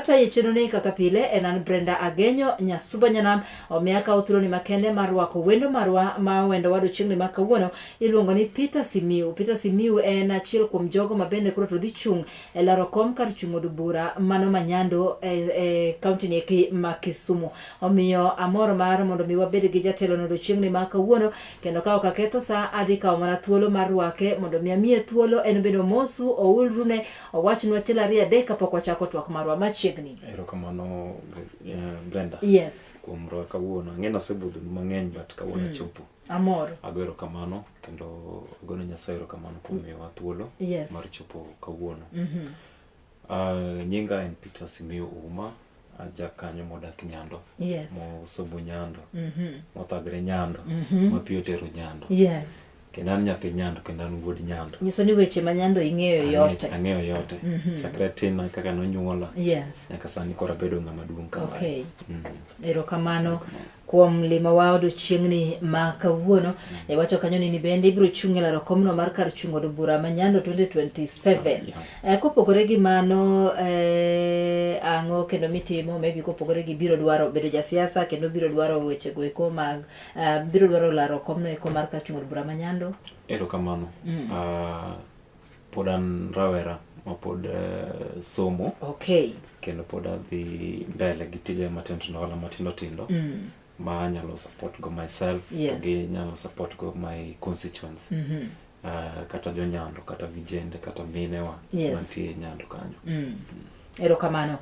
Atayi chenro ni kaka pile en an Brenda Agenyo Nyasuba Nyanam omiya akawo thuoloni makende mar rwako wendo marwa ma wendo wado chieng'ni ma kawuono iluongo ni Peter Simiu. Peter Simiu en achiel kuom jogo ma bende koro to dhi chung' e laro kom kar chung' od bura mano ma Nyando e, e kaunti ni eki ma Kisumu. Omiyo amor mar mondo mi wabed gi jatelo no odiochieng'ni ma kawuono kendo ka ok aketho sa adhi kawo mana thuolo mar rwake mondo mi amiye thuolo en bende omosu oulrune Owachnwa achiel ariyo adek kapok wachako twak marwa machiegni. Erokamano eh, Brenda. Yes. Kuom roa kawuono. Ang'e nasebudhonu mang'eny but kawuono achopo. Amor. Ago erokamano kendo agone Nyasaye erokamano kuom miyowa thuolo Yes. mar chopo kawuono. Nyinga en Peter Simiyu Ouma, aja kanyo modak Nyando. Yes. Mosomo Nyando. Mothagre Nyando. Ma pi otero Nyando. Yes. Kendo an nyathi Nyando kendo an wuod Nyando. Nyiso ni weche ma Nyando ing'eyo yote. Ang'eyo yote. Chakre tinna kaka nonyuola. Yes. Nyaka sani koro abedo ng'ama duong' kamae. Okay. Erokamano kuom limowa odiochieng'ni ma kawuono. Iwacho kanyo ni bende ibiro chung' e laro komno mar kar chung' od bura ma Nyando 2027. Yeah. Kopogore gi mano ang'o kendo mitimo maybe kopogore gi biro dwaro bedo jasiasa kendo biro dwaro weche go eko mag biro dwaro laro komno eko mar kar chung' od bura ma Nyando. Erokamano. Pod an rawera ma pod somo. Okay. Kendo pod adhi mbele gi tije matindo tindo ohala matindo tindo. Ma anyalo support go myself. Yes. To gi nyalo support go my constituents. Kata jo Nyando, kata vijende, kata minewa Yes. mantie Nyando kanyo. Erokamano.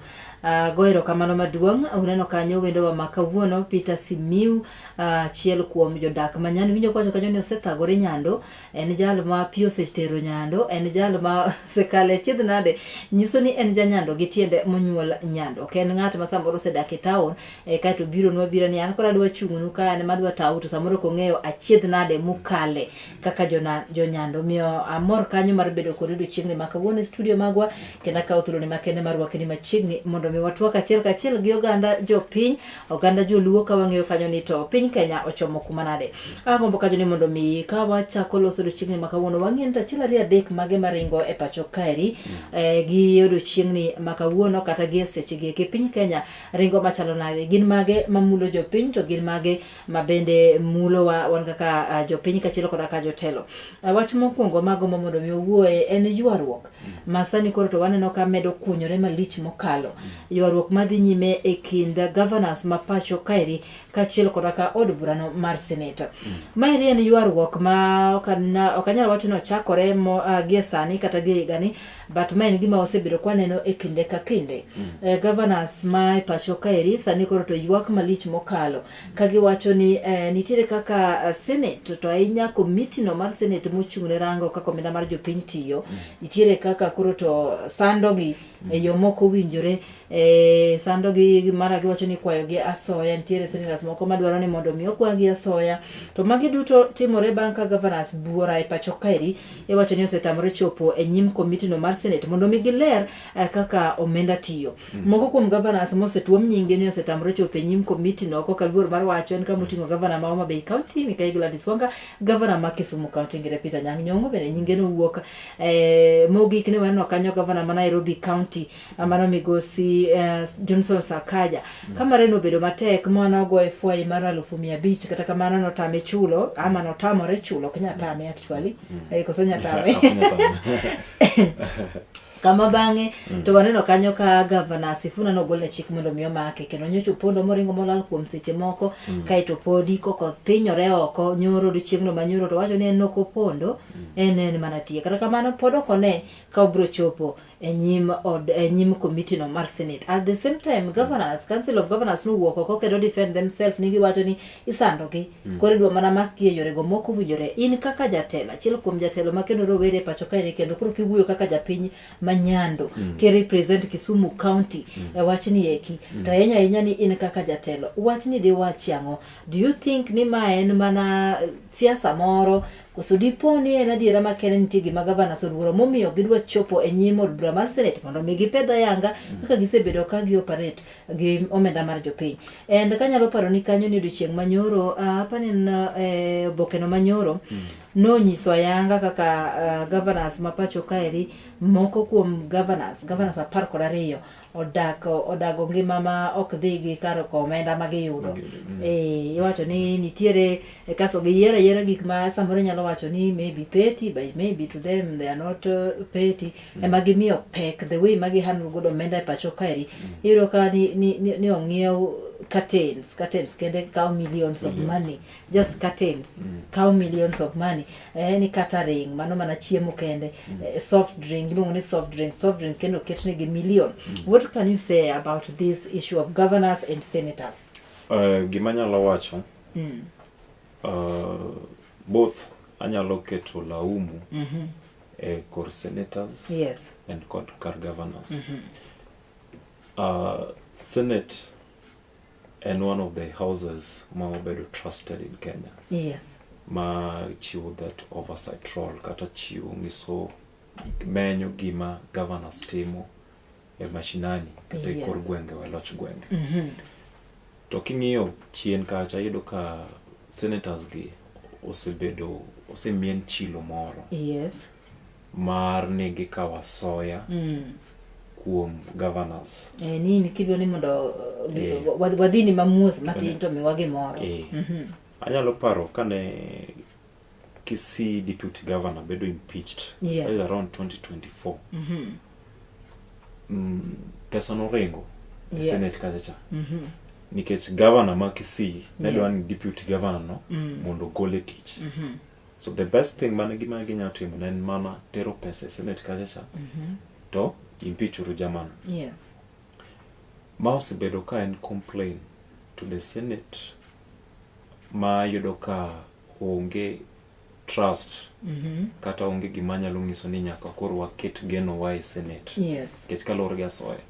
Go erokamano maduong'. Uneno kanyo wendowa ma kawuono Peter Simiu, achiel kuom jodak ma Nyando. Winjo kowacho kanyo ni osethagore Nyando, en jal ma pi osetero Nyando, en jal ma osekale achiedh nade. Nyiso ni en ja Nyando gi tiende monyuol Nyando. Ok en ng'at ma samoro osedak e town kaeto obironwa abira ni an koro adwa chung'nu ka an ema adwa tau to samoro ok ong'eyo achiedh nade mukale kaka jona, jonyando. Omiyo amor kanyo mar bedo kod odiochieng'ni ma kawuono e studio magwa kendo akawo thuoloni makende mar rwakeni machiegni mondo mi watwak achiel kachiel gi oganda jopiny, oganda joluo ka wang'eyo kanyo ni to piny Kenya ochomo kuma nade. Agombo kanyo ni mondo mi ka wachako loso odiochieng'ni ma kawuono wang'e ni to achiel ariyo adek mage maringo e pacho kaeri gi odiochieng'ni ma kawuono kata gi e sechegi eki piny Kenya ringo machalo nade, gin mage mamulo jopiny to gin mage ma bende mulowa wan kaka jopiny kaachiel koda ka jotelo. Wach mokwongo magombo mondo mi owuoye en ywaruok ma sani koro to waneno ka medo kunyore malich mokalo. Ywaruok madhi nyime e kind governors ma pacho kaeri kaachiel koda ka od burano mar senate. Maeri en ywaruok ma ok anyal wacho ni ochakore gie sani kata gie higani, but ma en gima wasebedo kwaneno e kinde ka kinde. Governors ma e pacho kaeri sani koro to ywak malich mokalo ka giwacho ni nitiere kaka Senate to ahinya komiti no mar Senate mochung' ne rango kaka omenda mar jopiny tiyo, nitiere kaka koro to sandogi e yo mok owinjore, sandogi mara giwacho ni ikwayo gi asoya, nitiere senators moko madwaro ni mondo mi okwagi asoya. To magi duto timore bang' ka governors buora e pacho kaeri iwacho ni osetamore chopo e nyim komiti no mar Senate mondo mi giler kaka omenda tiyo. Moko kuom governors mosetuom nyinge ni osetamore chopo e nyim komiti no koka luor mar wacho en kama oting'o governor ma Homa Bay County Mikai Gladys Wanga, governor ma Kisumu County Ngire Peter Anyang' Nyong'o bende nyinge nowuok. Mogik ne waneno kanyo governor ma Nairobi County mano migosi Johnson Sakaja. Ka mare nobedo matek ma nogoye fwai mar 500,000 kata kamano notame chulo ama notamore chulo ok nyal tame actually. Koso nyal tame. Ok nyal tame. Kama bang'e to waneno kanyo ka gavana Sifuna nogolne chik mondo mi omake kendo nyocha opondo moringo molal kuom seche moko kaeto podi koko thinyore oko nyoro odiochieng'no ma nyoro to wacho ni en nok opondo en mana tie kata kamano pod ok one ka obiro chopo e nyim od e nyim komiti no mar Senate. At the same time governors, Council of Governors nowuok oko kendo defend themselves ni giwacho ni isandogi koro idwa mana makgi e yorego mok owinjore. In kaka jatelo, achiel kuom jatelo ma kendo rowere e pacho kae kendo koro kiwuoyo kaka japiny ma Nyando ki represent Kisumu County e wachni eki to ahinya ahinya ni in kaka jatelo wachni diwachi ang'o? Do you think ni ma en mana siasa moro koso dipo ni en adiera makende nitie gima governors oluoro momiyo gidwa chopo e nyim od bura mar Senate mondo mi gipedh ayanga kaka gisebedo ka gi operate gi omenda mar jopiny. And kanyalo paro ni kanyo ni odiochieng' manyoro, apani en oboke no manyoro, Nonyiso ayanga kaka governors ma pacho kaeri, moko kuom governors 12 odak odago ngima ma ok dhi gi kar ko omenda ma giyudo. Magiyudo. Iwacho ni nitiere kaso giyiero ayiera gik ma samoro inyalo wacho ni maybe petty, but maybe to them they are not petty. Ema gimiyo pek the way ma gihandle godo omenda e pacho kaeri. Iyudo ka ni ong'iew curtains kende kawo millions of Millions. money, just curtains kawo millions of money. Ni catering mano mana chiemo kende. Soft drink iluongo ni soft drink kendo oketnegi million. What can you say about this issue of governors and senators? Gima anyalo wacho, both anyalo keto laumu e kor senators and kod kar governors. Senate en one of the houses ma obedo trusted in Kenya ma chiwo that oversight role kata chiwo ngiso menyo gima governors timo e mashinani kata e kor gwenge e loch gwenge. To king'iyo chien kacha, iyudo ka senators gi osebedo osemien chilo moro mar ni gikawo asoya kuom governors. Ni kidwa ni mondo wadhini mamuos matin to miwa gimoro. Anyalo paro kane Kisii deputy governor bedo impeached. That is around 2024. Pesa noringo e Senate kacha cha. Nikech governor ma Kisii ne dwa ni deputy governor no mondo ogol e tich. So the best thing mane gima ginyalo timo ne en mana tero pesa e Senate kacha cha to impeach uru jamano. Ma osebedo ka en complain to the Senate ma yudo ka onge trust kata onge gima nyalo nyiso ni nyaka koro waket genowa e Senate. Nikech kaluwore gi asoya.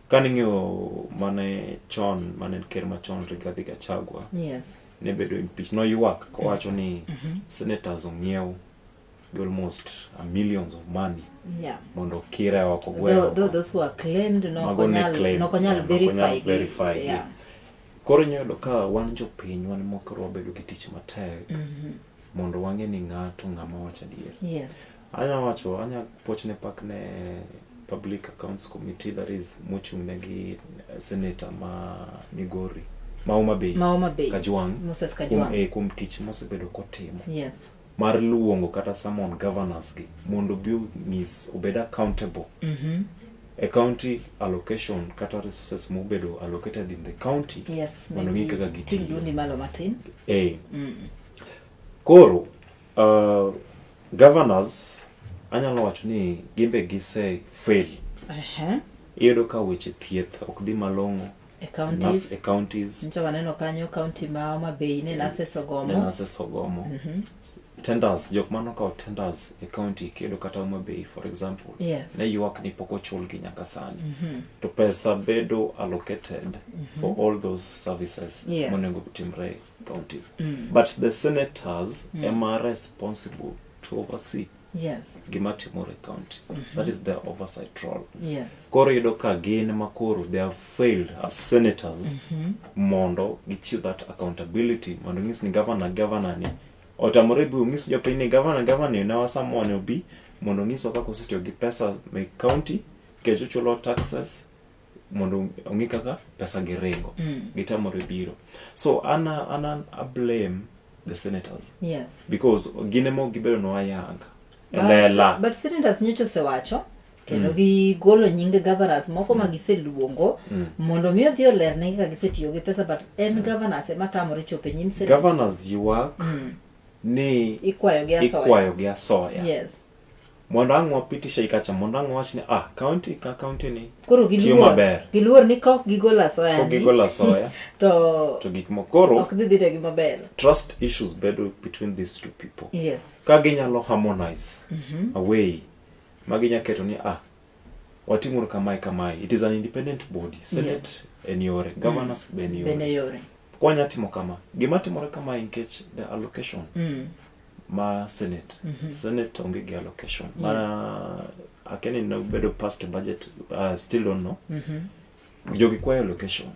Kaning'iyo mane chon mane en ker machon Rigathi Gachagua ne bedo impeach, noywak kowacho ni senators ong'iew gi almost a millions of money mondo okire oko gwe oko. Those who are claimed no Mago ne konyal claim, no konyal yeah, nok onyal verify gi. verify gi. Koro inyalo yudo ka wan jopiny wan ema koro wabedo gi tich matek mondo wang'e ni ng'ato ng'ama wacho adier. Anya wacho, anya pochne pak ne Public Accounts Committee, that is mochung' ne gi senator ma Migori, ma Homa Bay, Ma Homa Bay. Kajwang', Moses kuom, Kajwang'. kuom tich mosebedo kotimo Yes. mar luongo kata summon governors gi mondo obi onyis obed accountable e county allocation kata resources mobedo allocated in the county mondo ng'i Maybe kaka ting' gitiyo. duondi malo matin. Koro governors anyalo wacho ni gimbe gise fail. Iyudo ka weche thieth ok dhi malong'o E counties. E counties. Nyocha waneno kanyo county ma Homa Bay ne nurses ogomo. Ne nurses ogomo. Tenders, jok manokawo tenders e county kiyudo kata Homa Bay, for example, ne ywak ni pok ochulgi nyaka sani. To pesa bedo allocated for all those services monego timre e counties. But the senators ema responsible to oversee gima timore e county. That is their oversight role. Koro iyudo ka gin ma koro they have failed as senators mondo gichiw that accountability mondo ng'is ni governor ni otamore bi ong'is jopiny ni governor ni ne wasamone obi mondo ong'iswa kaka osetiyo gi pesa me county nikech ochulo taxes mondo ong'i kaka pesa gi ringo. Gitamore biro. So ana I blame the senators because gin ema ok gibedo nwa ayanga e lela. But senators nyocha osewacho kendo gigolo nying governors moko ma giseluongo mondo mi odhi olerne kaka gisetiyo gi pesa, but en governors ema tamore chopo e nyim Senate. Governors ywak ni Ikwayo gi asoya. Ikwayo gi asoya. Mondo ang' wapitisha kacha mondo ang' wawach ni county ka county ni Koro tiyo giluor maber. Giluor ni ka ok gigolo asoya Kok ni gigolo asoya to to gik moko koro ok dhi dhi maber. Trust issues bedo between these two people. Ka ginyalo harmonize a way ma ginya keto ni watimuru kamae kamae. It is an independent body. Senate en yore, governors be en yore. Bende yore. Kwanya timo kama, gima timore kamae nikech the allocation ma Senate. Senate onge gi allocation. Ma akia ni nobedo past budget, still don't know. Jogi kwayo allocation.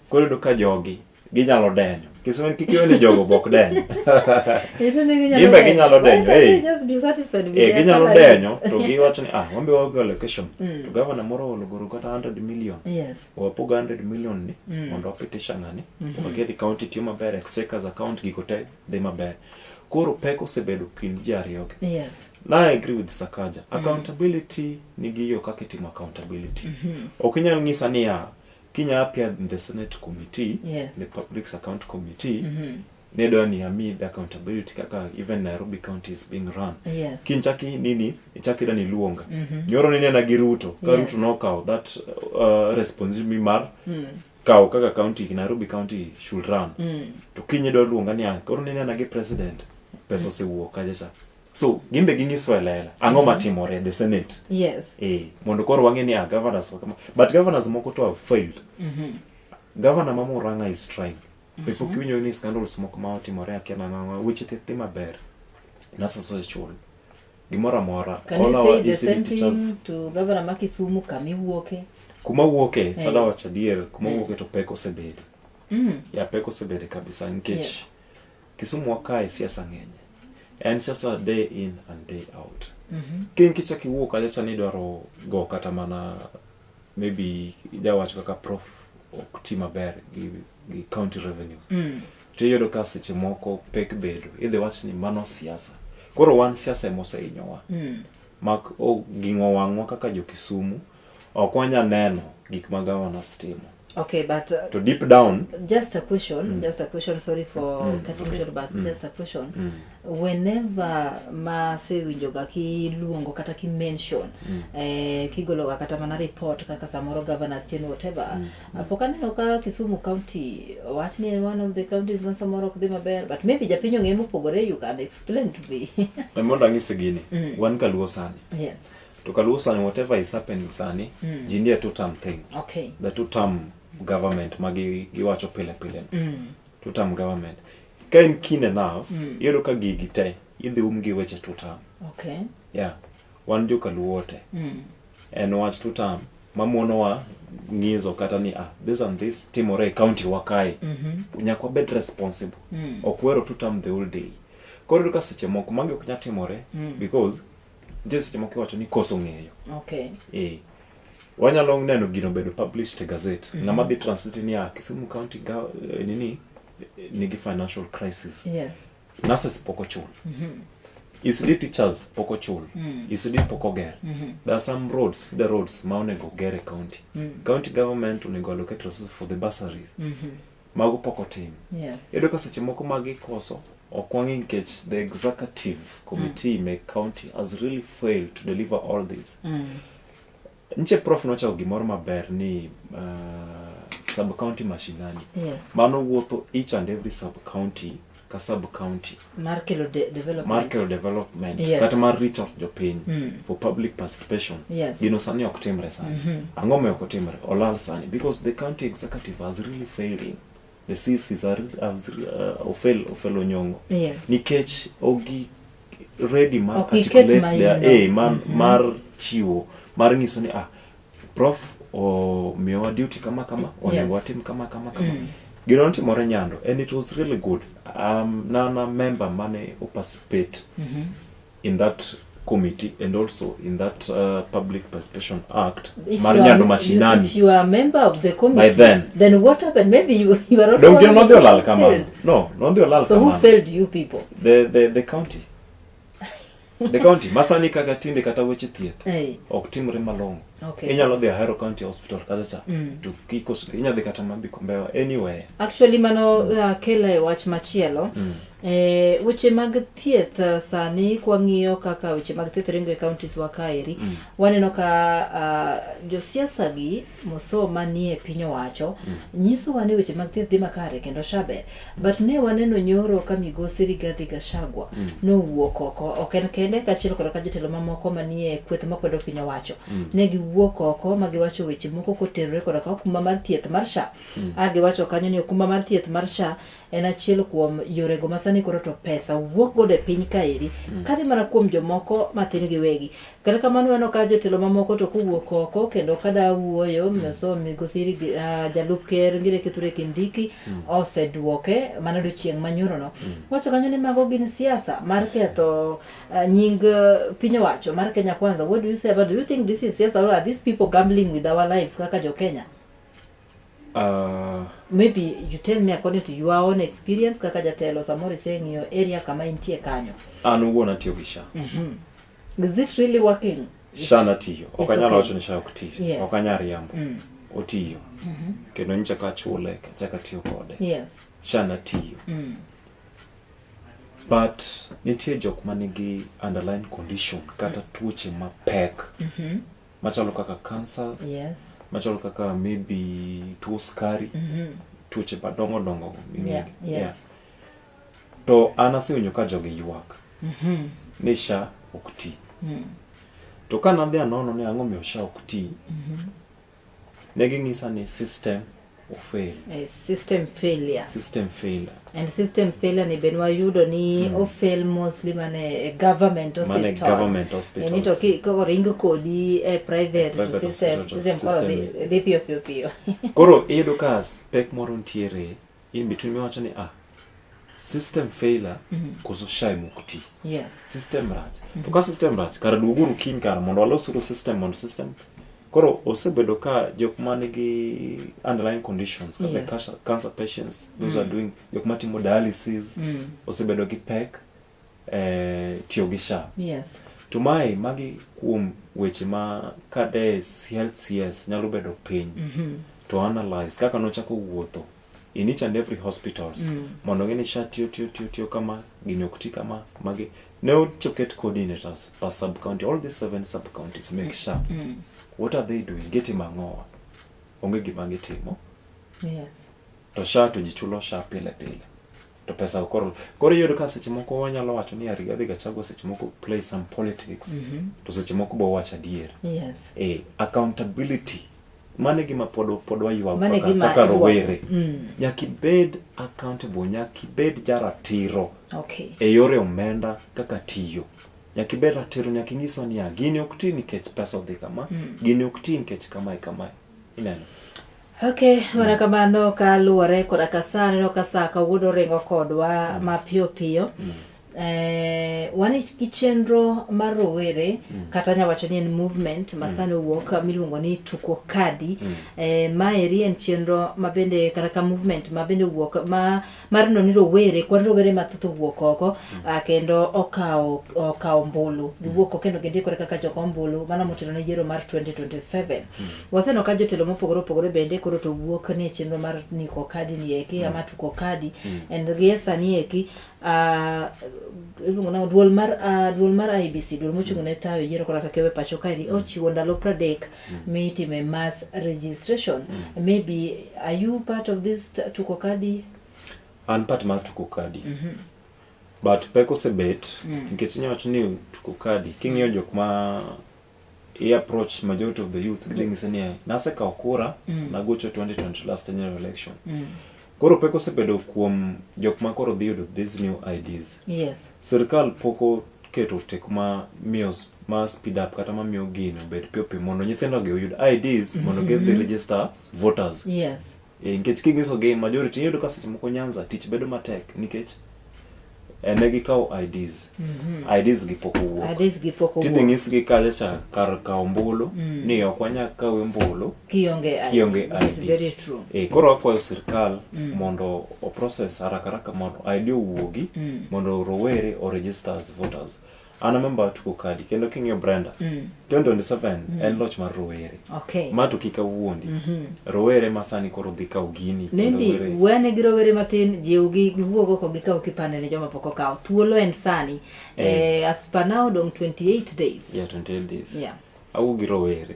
Koro iyudo ka jogi Ginyalo denyo. Kisumu kik iwe ni jogo bok denyo. Nyiso ni ginyalo Gin be ginyalo Why denyo, can't they eh. just be satisfied with Eh, their ginyalo salaries? denyo to giwacho ni ah, wambe wago allocation. To governor moro ologoro kata 100 million. Yes. Wapog 100 million ni mondo wapitisha ng'ani. Wagedi county tiyo maber, exchequers account gigo te dhi maber. Koro pek osebedo kind ji ariyogi. Yes. Na I agree with Sakaja. Accountability nigi yo kaka itimo accountability. Ok inyal nyisa niya, kinya appear in the Senate committee, Yes. the Public Account Committee, ne dwa ni ami the accountability kaka even Nairobi County is being run. Yes. Kiny chak nini, ichak ida ni luonga. Nyoro ne nena gi Ruto, ka Yes. Ruto nokawo that responsibility mar kawo kaka county, Nairobi County should run. To kiny idwa luonga ni ah, koro ne nena gi president, pesa osewuok kacha cha. So, gin be ging'iso e lela. Ang'o matimore the Senate? Yes. Eh, mondo koro wang'e ni ah, governors wa kama. But governors moko to have failed. Governor ma Murang'a is trying. Be pok iwinjo ni scandals moko ma otimore akia nang'o, weche thieth dhi maber. Nurses osechul. Gimoro amora. Can All you our say the ECD same teachers. thing to Governor ma Kisumu kamiwuoke? Kuma wuoke, Eh. to adwa wacho adier, kuma wuoke to pek osebede. Ya pek osebede kabisa nikech Yes. Kisumu wa kae siasa ng'eny. En siasa day in and day out. Kiny kichak iwuok kacha cha ni idwaro go kata mana maybe ijawacho kaka prof ok ti maber gi county revenue. To iyudo ka seche moko pek bedo. Idhi wach ni mano siasa. Koro wan siasa ema osehinyowa. Mak oging'o wang'wa kaka jo Kisumu, ok wanyal neno gik ma governors timo. Okay, but To deep down, just a question, just a question, sorry for cutting okay. short, but just a question. Whenever ma asewinjoga kiluongo kata ki-mention, kigologa kata mana report kaka samoro governors chien whatever, pok aneno ka Kisumu County owach ni en one of the counties ma samoro ok dhi maber, but maybe japiny ong'e mopogore, you can explain to me. Mondo anyisi gini, wan kaluo sani. Yes. To kaluo sani, whatever is happening sani, ji nie two term thing. Okay. The two term government ma giwacho pile pile. Two term government. Ka in keen enough, iyudo ka gigi te idhi um gi weche two term. Okay. Yeah. Wan jokaluo te. En wach two term mamonowa ng'izo kata ni ah, this and this timore e county wa kae. Nyaka wabed responsible. Ok wero two term the whole day. Koro iyudo ka seche moko magi ok nyal timore because nitie seche moko iwacho ni koso ng'eyo. Okay. Wanyalo neno gino bedo published e gazette. Ng'ama dhi translate ni ah, Kisumu County nini nigi financial crisis. Yes. Nurses pok ochul. ECD teachers pok ochul. ECD pok oger. There are some roads, feeder roads ma onego oger e county. County government onego allocate resources for the bursaries. Mago pok otim. Yes. Iyudo ka seche moko magi koso ok wang'e nikech the executive committee me county has really failed to deliver all this. Nche prof nochako gimoro maber ni sub county mashinani. Yes. Mano wuotho each and every sub county ka sub county Mar kelo development. mar kelo development Yes. kata mar reach out jopiny for public participation. Yes. Gino sani ok timre sani. Ang'o ma ok otimre? Olal sani because the county executive has really failed him. The CCs are has ofel Onyong'o. Yes. Nikech ogi ready mar Ok giket articulate their maino. mar chiwo mar nyiso ni ah prof omiyowa duty kama kama onego watim kama kama kama. Gino notimore Nyando and it was really good. Nana member mane o participate in that committee and also in that Public Participation Act If mar you are- Nyando Mashinani. If you are a member of the committee, By then. then what happened? Maybe you are also Dong one gino of nodhi the olal people kamano. failed. No, nodhi olal So who kamano. failed you people? The county. The county. Masani kaka tinde kata weche thieth Hey. ok timre malong'o. Okay. Inyalo dhi Ahero County Hospital kacha cha. To kikoso inyalo dhi kata Mambi Kombewa anywhere. Actually mano kela e wach machielo. Weche mag thieth sani kwang'iyo kaka weche mag thieth ringo e counties wa kaeri, waneno ka josiasa gi moso manie piny owacho nyisowa ni weche mag thieth dhi makare kendo shaber. But ne waneno nyoro ka migosi Rigathi Gachagua nowuok oko, ok en kende, kaachiel kod ka jotelo mamoko manie kweth makwedo piny owacho. Ne giwuok giwuok oko ma giwacho weche moko kotenore koda ka okumba mar thieth mar SHA. A giwacho kanyo ni okumba mar thieth mar SHA en achiel kuom yorego ma sani koro to pesa wuok godo e piny kaeri kadhi mana kuom jomoko mathin giwegi. Kata kamano waneno ka jotelo mamoko to kowuok oko kendo kada wuoyo miyoso migosi jalup ker Ngire Kithure Kindiki oseduoke mano odiochieng' manyorono. Wacho kanyo ni mago gin siasa mar ketho nying piny owacho mar Kenya Kwanza. What do you say about, do you think this is siasa or are these people gambling with our lives kaka jo Kenya? Maybe you tell me according to your own experience kaka jatelo, samoro iseng'iyo area kama intie kanyo. An owuon atiyo gi SHA. Is it really working? SHA natiyo. Ok It's anyal okay. wacho ni SHA ok ti. Ok anyal riambo. Otiyo. Kendo nyicha ka achule, achako atiyo kode. SHA natiyo. But nitie jok manigi underlying condition kata tuoche mapek machalo kaka cancer, machalo kaka maybe tuo sukari, tuoche madongo dongo ming'eyo. To an asewinjo ka jogi ywak ni SHA ok ti. To ka nadhi anono ni ang'o miyo SHA ok ti, ne ging'isa ni system ofail. System failure. System failure. And system failure ni be nwayudo ni ofail mostly mane e government Mane hospitals. government hospitals. Ni to koringo kodi e private, to Private system, hospital, system koro system. dhi piyo piyo piyo. Koro iyudo ka pek moro nitiere in between miwacho ni system failure koso SHA ema ok ti. System rach. To ka system rach, kara duoguru kiny kara mondo walosuru system mondo system. Koro osebedo ka jok manigi underlying conditions kaka cancer patients, those who are doing, jok matimo dialysis, osebedo gi pek tiyo gi SHA. To mae magi kuom weche ma kade health CS nyalo bedo piny to analyze kaka nochako wuotho in each and every hospitals mondo ng'e ni SHA tiyo tiyo tiyo tiyo kama, gini ok ti kama, magi ne oket coordinators per sub county, all these 7 sub counties make SHA. What are they doing? Gitimo ang'owa? Onge gima gitimo. To SHA to ji chulo SHA pile pile. To pesa ok koro. Koro iyudo ka seche moko wanyalo wacho ni Rigathi Gachagua seche moko play some politics. To seche moko bo wacho adier. Accountability. Mano e gima pod waywago Mano e gima kaka iywak. rowere. Nyaka ibed accountable, nyaka ibed jaratiro. E yore omenda kaka tiyo. Nyaka ibed ratiro, nyaka inyiswa niya, gini ok ti nikech pesa odhi kama, gini ok ti nikech kamae kamae. Ineno? Okay, mana kamano kaluwore koda ka sa, aneno ka sa kawuono ringo kodwa mapiyo piyo. Wan gi chenro mar rowere, kata anya wacho ni en movement ma sani owuok miluongo ni Tuko Kadi. Maeri en chenro ma bende kata ka movement ma bende owuok ma mar neno ni rowere, kwan rowere mathoth owuok oko, kendo okawo ombulu. Giwuok oko kendo gindikore kaka jogo ombulu mano motelo ne yiero mar 2027. Waseneno ka jotelo mopogore opogore bende koro to wuok ni e chenro mar Niko Kadi ni eki, ama Tuko Kadi. And gie sani eki, iluongo nang'o, duol mar IEBC, duol mochung' ne tayo yiero koda kaka e pacho kaeri, ochiwo ndalo 30 mitime mass registration. Maybe are you part of this Tuko Kadi? An part mar Tuko Kadi. But pek osebet, nikech inyalo wacho ni Tuko Kadi, king'iyo jok ma i approach majority of the youth, gidhi ng'ise ni nasekawo kura, nagocho 2020 last general election. Koro pek osebedo kuom jok ma koro dhi yudo these new IDs. Sirkal pok oketo teko ma miyo ma speed up kata ma miyo gino obed piyo piyo mondo nyithindo gi oyud IDs mondo gidhi register as voters. Nikech king'iso gi majority iyudo ka seche moko Nyanza tich bedo matek nikech ne gikawo IDs. IDs gi pok owuok. IDs gi pok Tidhi owuok. nyisgi kacha cha kar kawo ombulu ni ok wanyal kawo ombulu Kionge ID. kionge It's ID. very true. Koro wakwayo sirkal mondo o process haraka haraka mondo ID owuogi mondo rowere o register as voters. An a member Tuko Kadi kendo king'iyo Brenda 2027 en loch mar rowere. Ma to kik awuondi. Rowere ma sani koro dhi kawo gini, kendo Maybe rowere wene gi rowere matin jiwgi giwuog oko gikaw kipande ne joma pok okawo. Thuolo en sani. As per now dong 28 days. Yeah, 28 days. Awuo gi rowere.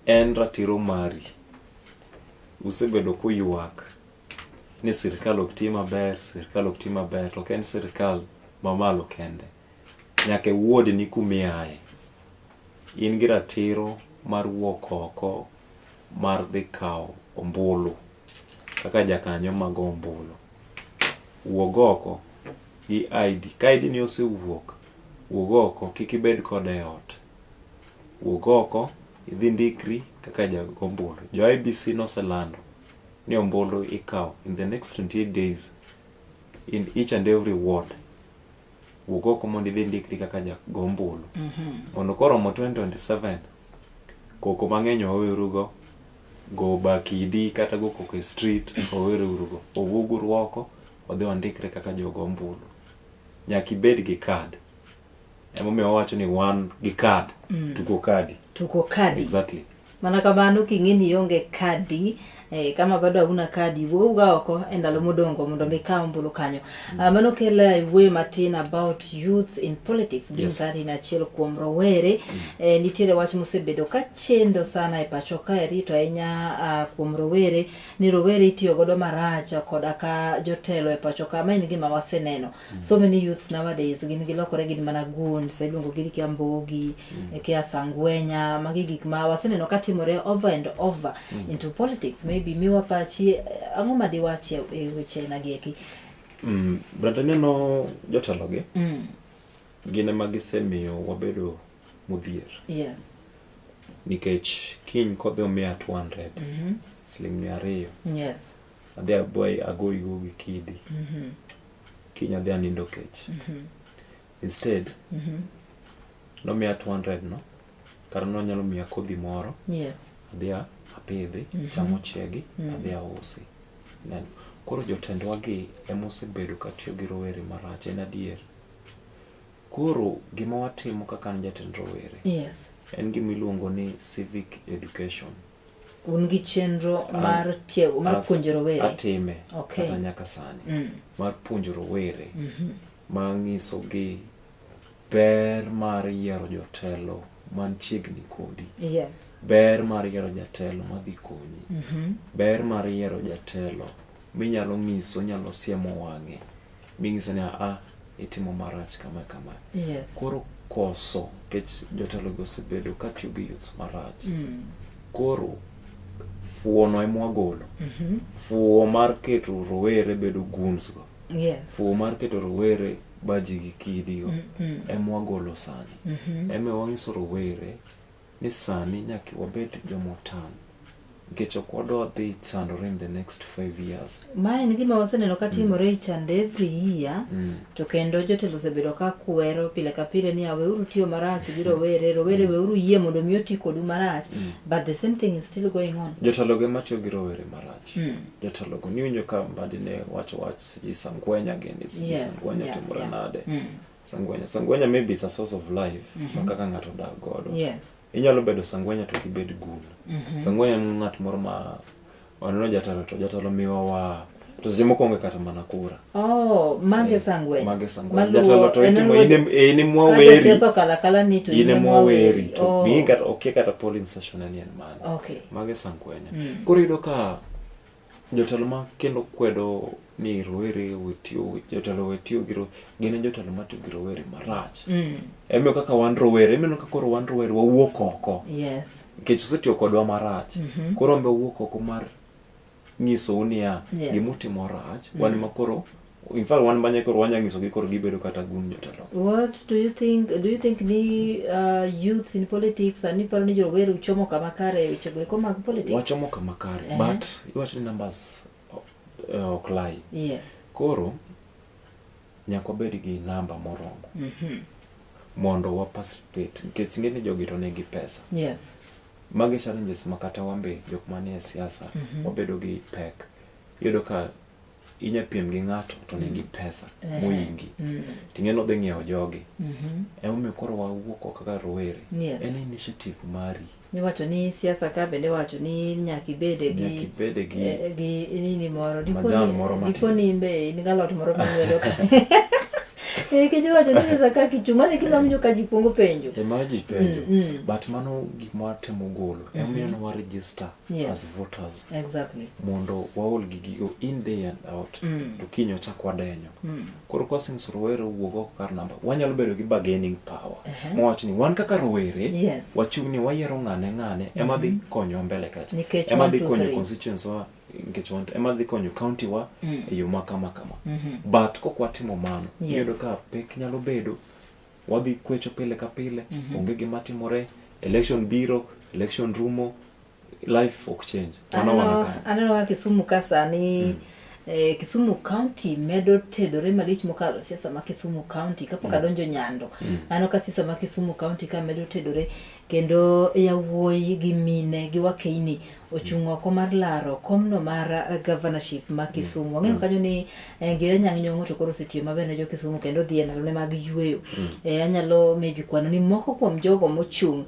En ratiro mari. Usebedo kuywak ni sirkal ok ti maber, sirkal ok ti maber, to ok en sirkal mamalo kende. Nyaka e ward ni kumiaye. In gi ratiro mar wuok oko mar dhi kawo ombulu kaka jakanyo mag ombulu. Wuog oko gi ID. Ka ID ni osewuok, wuog oko kik ibed kode e ot. Wuog oko idhi ndikri kaka jago ombulu. Jo IEBC noselando ni ombulu ikawo in the next 28 days in each and every ward. Wuog oko mondo idhi ndikri kaka jago ombulu. Mondo koromo 2027, koko mang'eny wawerugo, go bakidi kata go koko e street wawerugo. Wawuoguru oko wadhi wandikre kaka jogo ombulu. Nyaka ibed gi card. Emomiyo wawacho ni wan gi card. Tuko kadi. Tuko kadi. Exactly. Mana kamano king'e ni ionge kadi kama bado hauna kadi wuoga oko e ndalo modongo mondo mi kaw ombulu kanyo. Mano kelo wuoyo matin about youth in politics being Yes. that in achiel kuom rowere nitiere wach mosebedo ka chendo sana e pacho kaeri to ahinya kuom rowere ni rowere itiyo godo marach koda ka jotelo e pacho ka ma en gima waseneno. So many youths nowadays gin gilokore gin mana goons iluongo gi kia mbogi kia sangwenya magi gik ma waseneno ka timore over and over into politics. Maybe miwa pachi ang'o ma diwachi e weche aina gi eki? Brenda ineno jotelo gi gin ema gisemiyo wabedo modhier. Yes. Nikech kiny kodhi omiya 200 siling 200. Yes. Adhi aboy agoyigo gi kidi. Kiny adhi anindo kech. Instead, nomiya 200 no, kata nonyalo miya kodhi moro. Yes. Adhi apidhi, cham ochiegi, adhi ausi. Ineno. Koro jotendwa gi ema osebedo ka tiyo gi rowere marach, en adier. Koro gima watimo kaka an jatend rowere. Yes. En gima iluongo ni civic education. Un gi chenro mar tiego, mar puonjo rowere. Atime Okay. kata nyaka sani. Mar puonjo rowere. Ma ng'iso gi ber mar yiero jotelo man chiegni kodi. Yes. Ber mar yiero jatelo madhi konyi. Ber mar yiero jatelo minyalo ng'iso, nyalo siemo wang'e. Ming'iso ni a itimo marach kama kama. Yes. Koro koso nikech jotelo go osebedo ka tiyo gi youths marach. Koro fuo no ema wagolo. Fuo mar keto rowere bedo goons go. Yes. Fuo mar keto rowere baji gi kidi go ema wagolo sani. Ema wang'iso rowere ni sani nyaka wabed jomotang' nikech ok wadwa dhi chandore in the next 5 years. Ma en gima waseneno ka timore each and every year. To kendo jotelo osebedo ka kwero pile ka pile ni weuru tiyo marach gi rowere, rowere weuru yie mondo mi oti kodu marach. But the same thing is still going on. Jotelo go ema tiyo gi rowere marach. Jotelo go niwinjo ka Mbadi ne wacho wach sijui Sangwenya gini, sijui Sangwenya timore nade. Sangwenya, Sangwenya maybe is a source of life ma kaka ng'ato odak godo. Yes. Inyalo bedo Sangwenya to ok ibed gun. Sangwenya en ng'at moro ma waneno jatelo to jatelo miwa wa to seche moko onge kata mana kura. Oh, mage Sangwenya. Mage Sangwenya. Jatelo to itimo in ema weri. Ka okalo akala ni to in ema weri to bi kata okia kata polling station en mane. Okay. Mage Sangwenya. Koro iyudo ka jotelo ma kendo kwedo ni rowere wetiyo, jotelo wetiyo gi gin jotelo matiyo gi rowere marach. Emomiyo kaka wan rowere, emomiyo kaka koro wan rowere wawuok oko. Yes. Nikech osetiyo kodwa marach. Koro wan be wawuok oko mar nyisou niya, Yes. gimutimo rach, wan ma koro, in fact wan banye koro wanya nyisogi koro gibedo kata gun jotelo. What do you think? Do you think ni youths in politics ani paro ni jowere uchomo kama kare e wechego eko mag politics? Wachomo kama kare, but iwacho ni numbers ok lie. Yes. Koro nyaka wabed gi namba moromo mondo wa participate nikech ing'e ni jogi to nigi pesa. Yes. Magi challenges ma kata wan be jok manie siasa wabedo gi pek. Iyudo ka inya piem gi ng'ato to nigi pesa moingi. Ting'e ni odhi ng'iewo jogi. Emomiyo koro wawuok oko kaka rowere. Yes. En initiative mari. Iwacho ni siasa ka bende iwacho ni nyaka ibede gi Nyaka ibede gi gi nini moro. Majan moro matin. Dipo ni in be in gi alot moro ming'wedo ka. Nikech iwacho ni siasa ka kichung' mano e gima awinjo ka ji kuongo penjo. Ema ji penjo. But mano gik ma watemo golo. Emomiyo ne wa register as voters. Mondo waol gi gigo in day and out. To kiny wachak wadenyo. Koro ka wasenyiso rowere owuog oko kar namba, wanyalo bedo gi bargaining power. Mawach ni wan kaka rowere, wachung' ni wayiero ng'ane ng'ane ema dhi konyowa mbele kacha. Nikech Ema one, dhi two, konyo three. constituents wa nikech wan ema dhi konyo county wa e yo ma kama kama. But kok watimo mano, iyudo ka pek nyalo bedo, wadhi kwecho pile ka pile, onge gima timore, election biro, election rumo, life ok change. Mano wana kanyo. Aneno ka Kisumu ka sani Kisumu County medo tedore malich mokalo siasa ma Kisumu County kapok adonjo Nyando. Aneno ka siasa ma Kisumu County ka medo tedore kendo yawuoyi gi mine gi wakeini ochung' oko mar laro komno mar governorship ma Kisumu. Wang'eyo kanyo ni Ngire Anyang' Nyong'o to koro osetiyo maber ne jo Kisumu kendo odhi e ndalone mag yueyo. Anyalo maybe kwano ni moko kuom jogo mochung'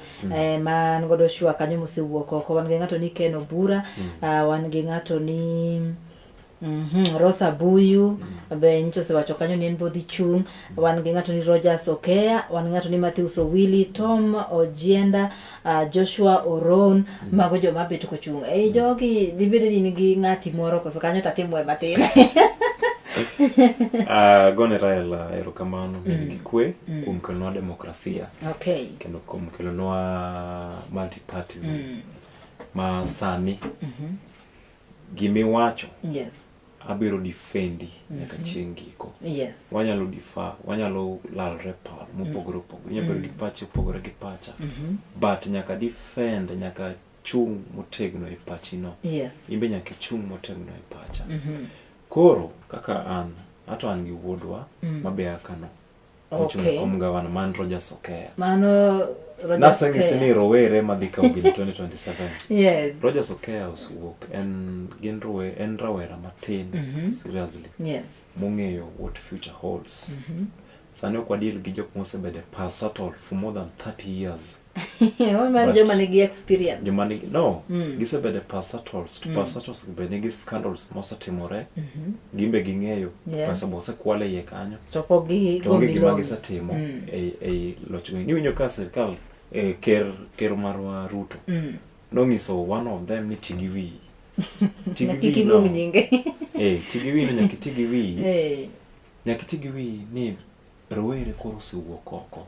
man godo shua kanyo mosewuok oko. Wan gi ng'ato ni Ken Obura, wan gi ng'ato ni Rosa Buyu be nyicho osewacho kanyo ni en be odhi chung'. Wan gi ng'ato ni Rogers Okeya, wan gi ng'ato ni Matthews Owili, Tom Ojienda, Joshua Oron, mago joma bet kochung'. Ei jogi dibed ni in gi ng'ati moro koso kanyo to atimoe matin. Gone Raila erokamano mm. gi kwe kuom kelonwa demokrasia. Kendo kuom kelonwa multipartyism ma sani gimiwacho abiro defendi nyaka chieng' giko. Wanyalo differ, wanyalo lalre paro mopogore opogore, inyalo bedo gi pachi opogore gi pacha, but nyaka defend, nyaka chung' motegno e pachino. In be nyaka ichung' motegno e pacha. Koro kaka an, ato an gi wuodwa mabe akano. Mochung' e kom gavana man Rogers Okeya. Mano Rogers Naseng'isi Okeya. ni rowere madhi kawo gini 2027. Rogers Okeya osewuok, en gin rowe, en rawera matin, seriously. Mong'eyo what future holds. Sani ok wadeal gi jok mosebedo e parastatal for more than 30 years. Wan But joma nigi experience. Joma nigi, no, gisebedo e parastatals, to parastatals gi be nigi scandals mosetimore. Gin be ging'eyo, pesa be osekwal e iye kanyo. To pok gi To onge gima gombilong'o. gisetimo ei loch gweng'. Iwinjo ka sirkal, ker marwa Ruto nong'iso one of them ni ti gi wiyi. Ti gi Kik wiyi iluong no. nyinge. Ti gi wiyi no, nyaka iti gi wiyi. Nyaka iti gi wiyi ni rowere koro osewuok oko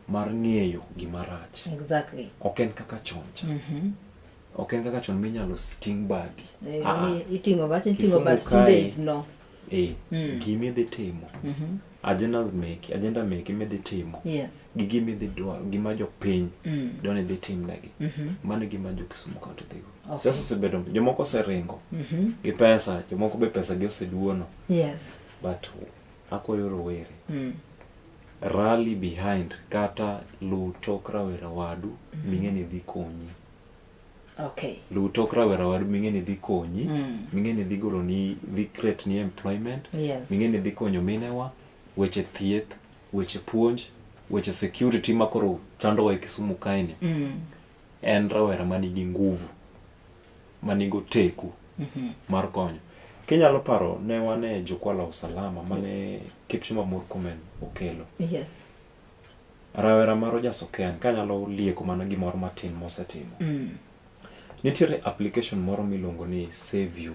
mar ng'eyo gima rach. Ok en kaka chon cha. Ok en kaka chon minyalo ting' badi. Iting'o bach, iting'o Kisumu bach kae, two days no. Gima idhi timo. Agendas meki, agenda meki midhi timo. Gi gima idhi dwaro, gima jopiny dwa ni idhi timnegi. Mano e gima jo Kisumu County dhigo. Siasa osebedo, jomoko oseringo gi pesa, jomoko be pesa gi oseduono. But akwayo rowere. Rally behind kata luw tok rawera wadu ming'e ni dhi konyi. Luw tok rawera wadu ming'e ni dhi konyi, ming'e ni dhi goloni, dhi create ni employment, ming'e ni dhi konyo minewa, weche thieth, weche puonj, weche security ma koro chandowa e Kisumu kaeni. En rawera manigi nguvu, manigi oteku mar konyo. Kinyalo paro ne wan e Jukwaa la Usalama mane Kipchumba Murkomen okelo. Rawera mar Rogers Okeya kanyalo lieko mana gimoro matin mosetimo. Nitiere application moro miluongo ni Save You.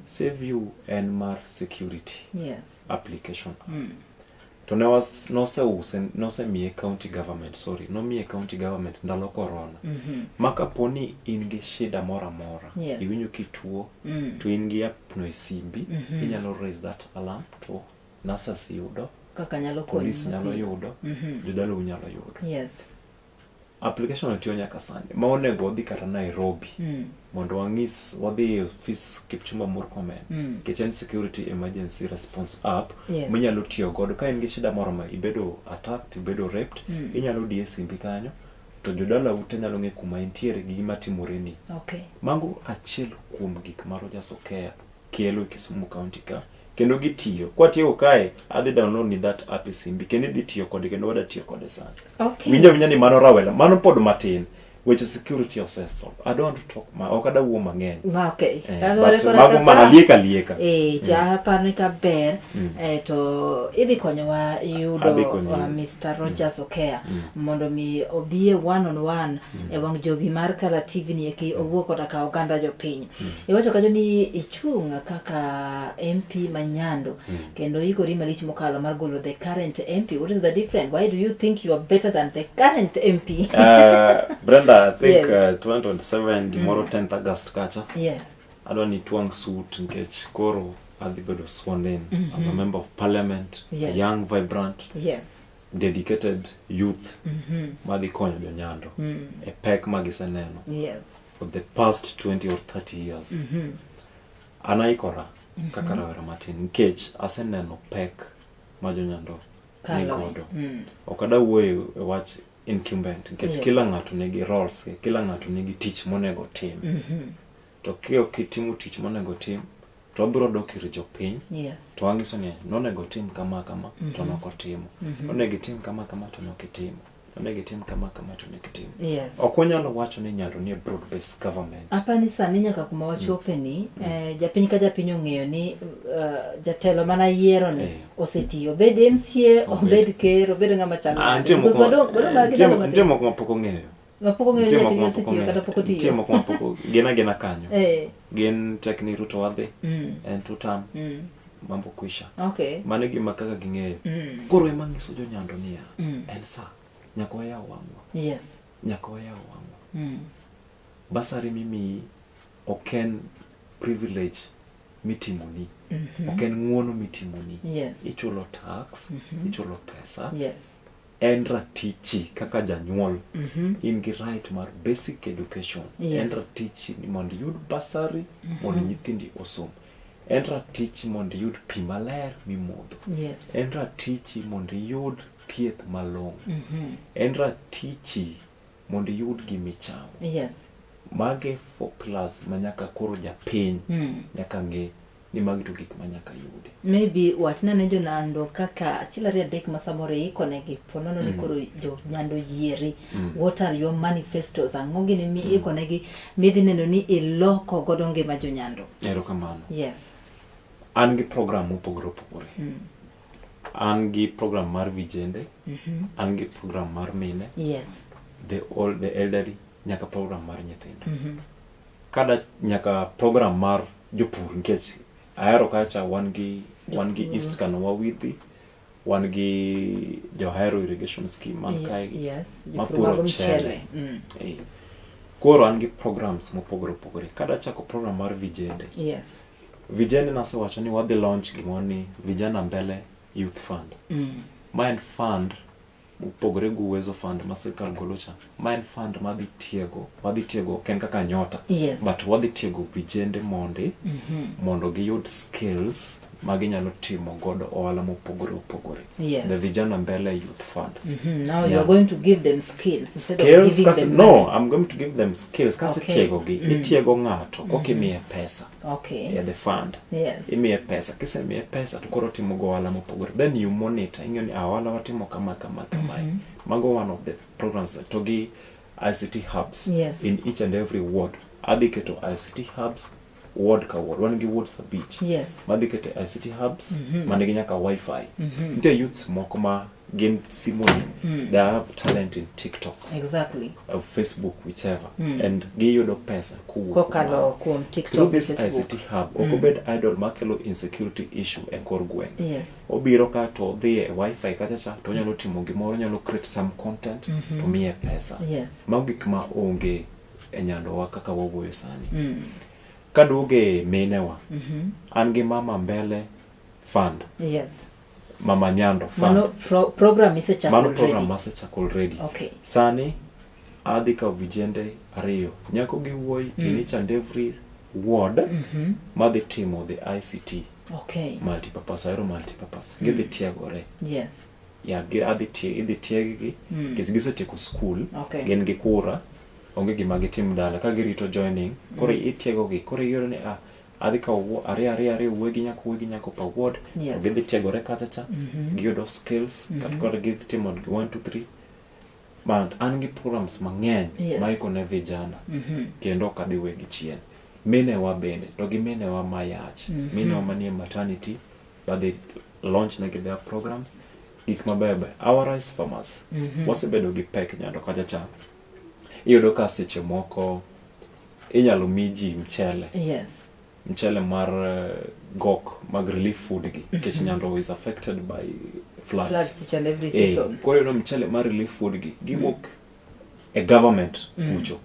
Save You en mar security application. To ne was, noseuse, nosemiye county government, sorry, nomiye county government ndalo corona. Ma kapo ni in gi shida moro amora, iwinjo kituo, to in gi app no e simbi, inyalo raise that alarm to nurses yudo, Kaka nyalo konyi police nyalo mapiyo. yudo, jodalau nyalo yudo. Application otiyo nyaka sani, ma onego wadhi kata Nairobi mondo wang'is, wadhi e ofis Kipchumba Murkomen, nikech en security emergency response app minyalo tiyo godo ka in gi shida moro ma ibedo attacked, ibedo raped, inyalo diye simbi kanyo to jodalau te nyalo ng'eyo kuma intiere gi gima timoreni. Mago achiel kuom gik ma Rogers Okeya kelo e Kisumu County ka, kendo gitiyo. Kwatieko kae, adhi download ni that app e simbi, kendo idhi tiyo kode, kendo wada tiyo kode sani. Winjo awinja ni mano rawera, mano pod matin. Weche security osesolve. I don't want to talk ma ok adwa wuo mang'eny. Ma okay. Eh, Kaluwore but kora mago ka mana sa- lieka lieka. Eh, cha aparo ni kaber to idhi konyowa yudo Adhi konyo yudo. Mr. Rogers Okeya mondo mi obi e one on one e wang' jowi mar Kala TV ni eki owuo koda ka oganda jopiny. Iwacho kanyo ni ichung' kaka MP ma Nyando kendo ikori malich mokalo mar golo the current MP. What is the difference? Why do you think you are better than the current MP? Brenda, I think Yes. 2027 gimoro 10th August kacha. Yes. Adwa ni twang' suit nikech koro adhi bedo sworn in as a member of parliament, Yes. a young, vibrant, Yes. dedicated youth madhi konyo jonyando e pek ma giseneno Yes. for the past 20 or 30 years. An aikora kaka rawera matin nikech aseneno pek ma jonyando Kaloe. nigodo. Ok adwa wuoyo e wach incumbent nikech Yes. kila ng'ato nigi roles ge, kila ng'ato nigi tich monego tim. To ka ok itimo tich monego tim, to wabiro dok ir jopiny Yes. to wang'iso ni nonego tim kama kama to nok otimo. Onego itim kama kama to nok itimo. Onego itim kama kama to nok itimo. Yes. Ok wanyalo wacho ni Nyando ni e broad based government. Apani sani nyaka kuma wachope ni japiny ka japiny ong'eyo ni jatelo mana yiero ni osetiyo, obed MCA, obed ker, obed ng'ama chalo Ah, nade. nitie Because moko wadong' mana gi nitie ndalo matin. nitie moko mapok ong'eyo. Mapok ong'eyo ni Nitie jatelo moko mapok osetiyo kata ong'eyo. pok Nitie otiyo. moko mapok gin agina kanyo. Gin tek ni Ruto wadhi en two term mambo kwisha. Okay. Mano e gima kaka ging'eyo. Koro ema ng'iso jonyando niya, en sa nyaka wayaw wang'wa. Yes. Nyaka wayaw wang'wa. Basari mimiyi ok en privilege mitimoni. Ok en ng'uono mitimoni. Yes. Ichulo tax, ichulo pesa. Yes. En ratichi kaka janyuol. In gi right mar basic education. Yes. En ratichi ni mondo iyud basari mondo nyithindi osom. En ratichi mondo iyud pi maler mimodho. Yes. En ratichi mondo iyud thieth malong'o. En ratichi mondo iyud gimichamo. Yes. Mage four pillars ma nyaka koro japiny nyaka ng'e ni magi to gik ma nyaka yudi. Maybe wachna ne jonando kaka achiel ariyo adek ma samoro iikonegi po nono ni koro jonyando yieri. What are your manifestos? Ang'o gini mi iikonegi midhi neno ni iloko godo ngima jonyando? Erokamano. Yes. An gi program mopogore opogore. An gi program mar vijende, an gi program mar mine, Yes. the old, the elderly, nyaka program mar nyithindo. Kada nyaka program mar jopur nikech ahero kacha wan gi East Kano Wawidhi, wan gi Johero irrigation scheme man kae Yes. Jopur mapuro mag mchele. mchele. Koro an gi programs mopogore opogore. Kada chako program mar vijende. Yes. Vijende nasewacho ni wadhi launch gimoro ni Vijana Mbele Youth Fund. Ma en fund mopogore gi Uwezo Fund ma sirkal golo cha. Ma en fund madhi tiego ok en kaka Nyota. Yes. But wadhi tiego vijende mondi mondo giyud skills ma ginyalo timo godo ohala mopogore opogore. Yes. The Vijana Mbele Youth Fund. Now you are Yeah. going to give them skills instead of Skills, giving kasi, them no, money. I'm going to give them skills. Kasi Okay. tiego gi, itiego ng'ato kok imiye pesa. Okay. Yeah, the fund. Yes. Imiye pesa, kisemiye pesa to koro timo go ohala mopogore. Then you monitor, ing'eyo ni ohala watimo kama kama kamae. Mago one of the programs to gi ICT hubs Yes. in each and every ward. Adhi keto ICT hubs ward ka ward. Wan gi wards abich. Yes. Madhi keto ICT hubs manigi nyaka wifi. Nitie youths moko ma gin simoni, they have talent in TikToks, Exactly. Facebook, whichever, and giyudo pesa kowuok Kokalo kuom TikTok, through this Facebook. ICT hub. Ok obed idle makelo insecurity issue e kor gweng'. Yes. Obiro ka to odhi e wifi kacha cha to onyalo timo gimoro, onyalo create some content to miye pesa. Yes. Mago gik ma onge e nyandowa kaka wawuoyo sani. Kaduoge minewa, an gi Mama Mbele Fund. Yes. Mama Nyando Fund. Mano program isechako Mano already. program masechako already. Okay. Sani adhi kawo vijende ariyo, nyako gi wuoyi in each and every ward madhi timo the ICT Okay. multipurpose, ahero multipurpose. Gidhi tiegore. Yes. Ya, adhi tie, idhi tieggi nikech gisetieko school, Okay. gin gi kura, onge gima gitim dala ka girito joining. Koro itiegogi, koro iyudo ni adhi kawo ariyo ariyo ariyo wuoyi gi nyako, wuoyi gi nyako per ward. Yes. Gidhi tiegore kacha cha, giyudo skills, kata koro gidhi timo 1 2 3. But an gi programs mang'eny Yes. ma iko ne vijana kendo ok adhi wegi chien. Minewa bende, to gi minewa mayach, minewa manie maternity, badhi launch negi their program, gik mabeyo beyo. Our rice farmers, wasebedo gi pek nyando kacha cha. Iyudo ka seche moko inyalo mi ji mchele, Yes. mchele mar gok mag relief food gi, nikech Nyando is affected by floods. Floods each and every Eh, season. koro iyudo mchele mar relief food gi giwuok e government kucho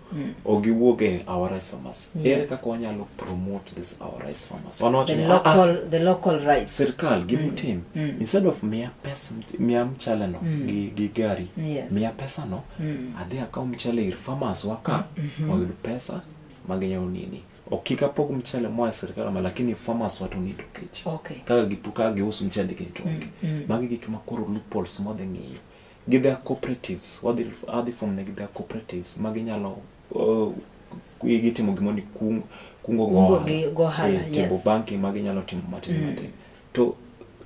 ok giwuok e our rice farmers. Yes. Ere kaka wanyalo promote this our rice farmers? Wan The wacho ni, "Ah, local, the local rice. sirkal gima utim instead of miya pesa miya mchele no gi gari Yes. miya pesa no adhi akaw mchele ir farmers wa ka oyud pesa maginyalo nini ok kik apog mchele moa e sirkal ma lakini farmers wa to nito kech Okay. kaka gipu kaka giuso mchele gi to onge magi gik ma koro loopholes mwadhi ng'iyo gi their cooperatives wadhi adhi form negi their cooperatives ma ginyalo gitimo gimoro ni kungo Kungo gohala. gi gohala, Eh, table yes. banking ma ginyalo timo matin matin to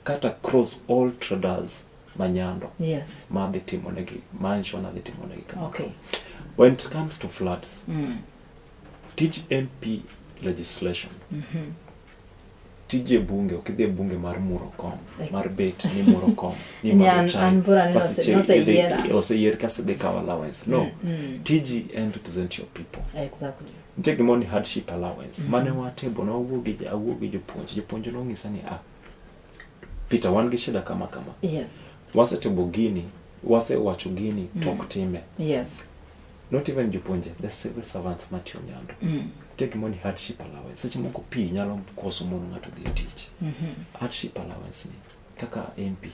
kata across all traders ma Nyando Yes. ma adhi timo negi ma ensure ni adhi timo negi kama. Okay. When it comes to floods, tij MP legislation tij e bunge ok idhi e bunge mar muro kom mar bet ni muro kom ni Ni madho an- chai, an bura ni kasto chieng' noseyiera. oseyier kasto idhi kawo allowance no tiji en represent your people Exactly. nitie gimoro ni hardship allowance mane watebo ne wawuo gi awuo gi jopuonj jopuonj nong'isa ni ah Peter wan gi shida kama kama Yes. wasetebo gini wasewacho gini to ok time Yes. not even jopuonje the civil servants matiyo Nyando nitie gimoro ni hardship allowance seche moko pi nyalo koso mono ng'ato dhi e tich hardship allowance ni kaka MP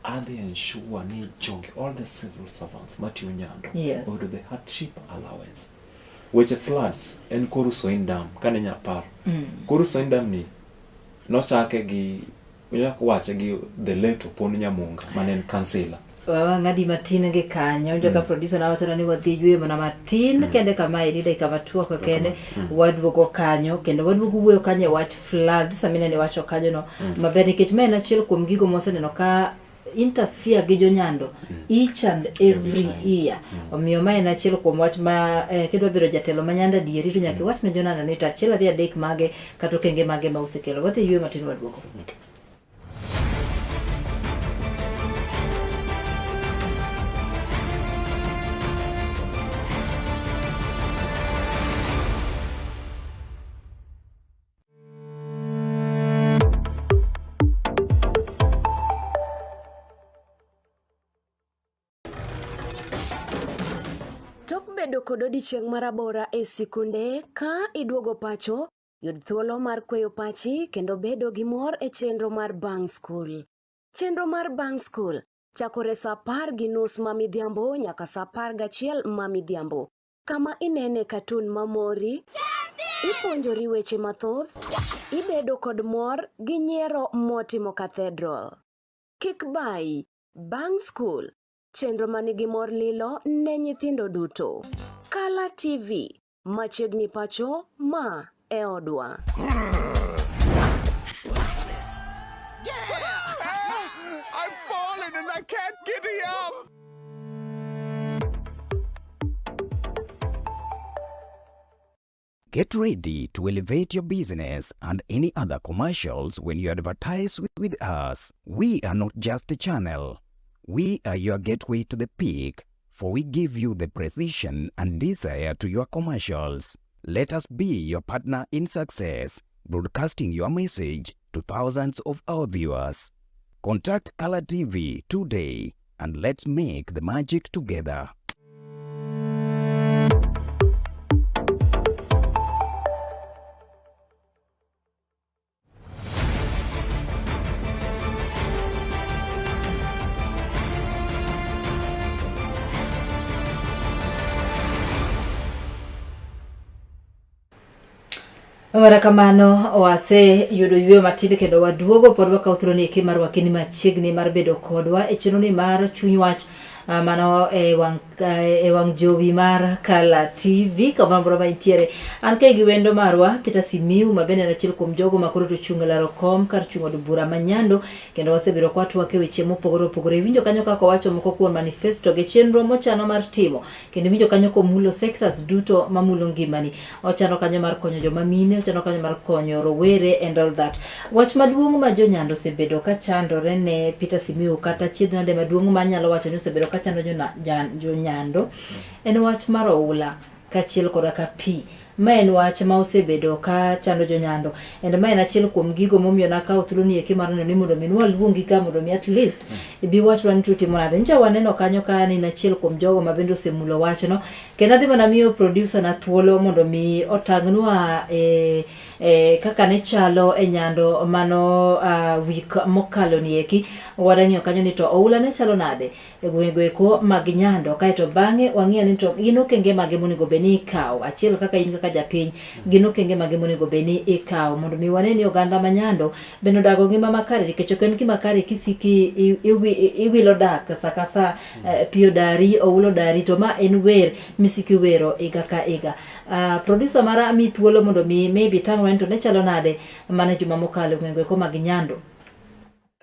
adhi ensure ni jogi all the civil servants matiyo Nyando Yes. oyudo the hardship allowance weche floods en Koru Soin Dam kane nyapar Koru Soin Dam ni nochake gi onyako wache gi the late Opon Nyamunga mane en kansila Wang'adi matin gi kanyo winjo ka producer na wachona ni wadhi yweyo mana matin kende kama eri dakika machuok kende waduogo kanyo kendo waduogo wuoyo kanyo e wach floods aminene iwacho kanyo no maber nikech ma en achiel kuom gigo moseneno ka interfere gi jonyando each and every time. year omiyo ma en achiel kuom wach ma kidwa bedo jatelo ma Nyando adieri to nyaka iwach ne jonando ni to achiel ariyo adek mage kata okenge mage ma usekelo wadhi yweyo matin waduogo okay. Tok bedo kod odiechieng' marabora e sikunde, ka iduogo pacho, yud thuolo mar kweyo pachi kendo bedo gi mor e chenro mar Bang' Skul. Chenro mar Bang' Skul chakore sa 10:30 ma midhiambo nyaka sa 11 ma midhiambo, kama inene katun mamori, ipuonjori weche mathoth, ibedo kod mor gi nyiero motimo cathedral. Kik bayi, Bang' Skul, chenro manigi mor lilo ne nyithindo duto. Kala TV, machiegni pacho, ma e odwa. I've fallen and I can't get up. Get ready to elevate your business and any other commercials when you advertise with us. We are not just a channel. We are your gateway to the peak, for we give you the precision and desire to your commercials. Let us be your partner in success, broadcasting your message to thousands of our viewers. Contact Color TV today and let's make the magic together. Mara kamano waseyudo yweyo matin kendo waduogo pod wakawo thuolo ni eki mar wakeni machiegni mar bedo kodwa e chenro ni mar chuny wach mano e wang' e wang' jowi mar Kala TV kamoro amora ma intiere. An kae gi wendo marwa Peter Simiu ma bende en achiel kuom jogo ma koro to ochung' e laro kom kar chung' od bura ma Nyando kendo wasebedo ka watwak e weche mopogore opogore. Iwinjo kanyo kaka owacho moko kuom manifesto gi chenro mochano mar timo kendo iwinjo kanyo komulo sectors duto mamulo ngimani. Ochano kanyo mar konyo joma mine, ochano kanyo mar konyo rowere and all that. Wach maduong' ma jonyando osebedo ka chandore ne Peter Simiyu kata achiedh nade maduong' ma anyalo wacho ni osebedo ka chando jonyando en wach mar oula kaachiel koda ka pi. Ma en wach ma osebedo ka chando jonyando and ma en achiel kuom gigo momiyo nakawo thuolo ni eki mar neno ni mondo mi nwaluongi ka mondo mi at least ibi wachnwa ni to utimo nade. Nyocha waneno kanyo ka in achiel kuom jogo ma bende osemulo wachno kendo adhi mana miyo producer na thuolo mondo mi otang'nwa e, e, kaka ne chalo e nyando mano week mokalo ni eki. Wadang'iyo kanyo ni to oula ne chalo nade e gwengego eko mag Nyando kaeto bang'e wang'iyo ni to gin okenge mage monego bed ni ikawo achiel kaka in kaka japiny gin okenge mage monego bed ni ikawo mondo mi wane ni oganda ma Nyando bende odago ngima makare nikech ok en gima kare kisiki iwilo dak sa ka sa pi odari oula odari to ma en wer misiki wero higa ka higa. Producer mara mi thuolo mondo mi maybe tang'wa ni to ne chalo nade mana juma mokalo e gwengego eko mag Nyando.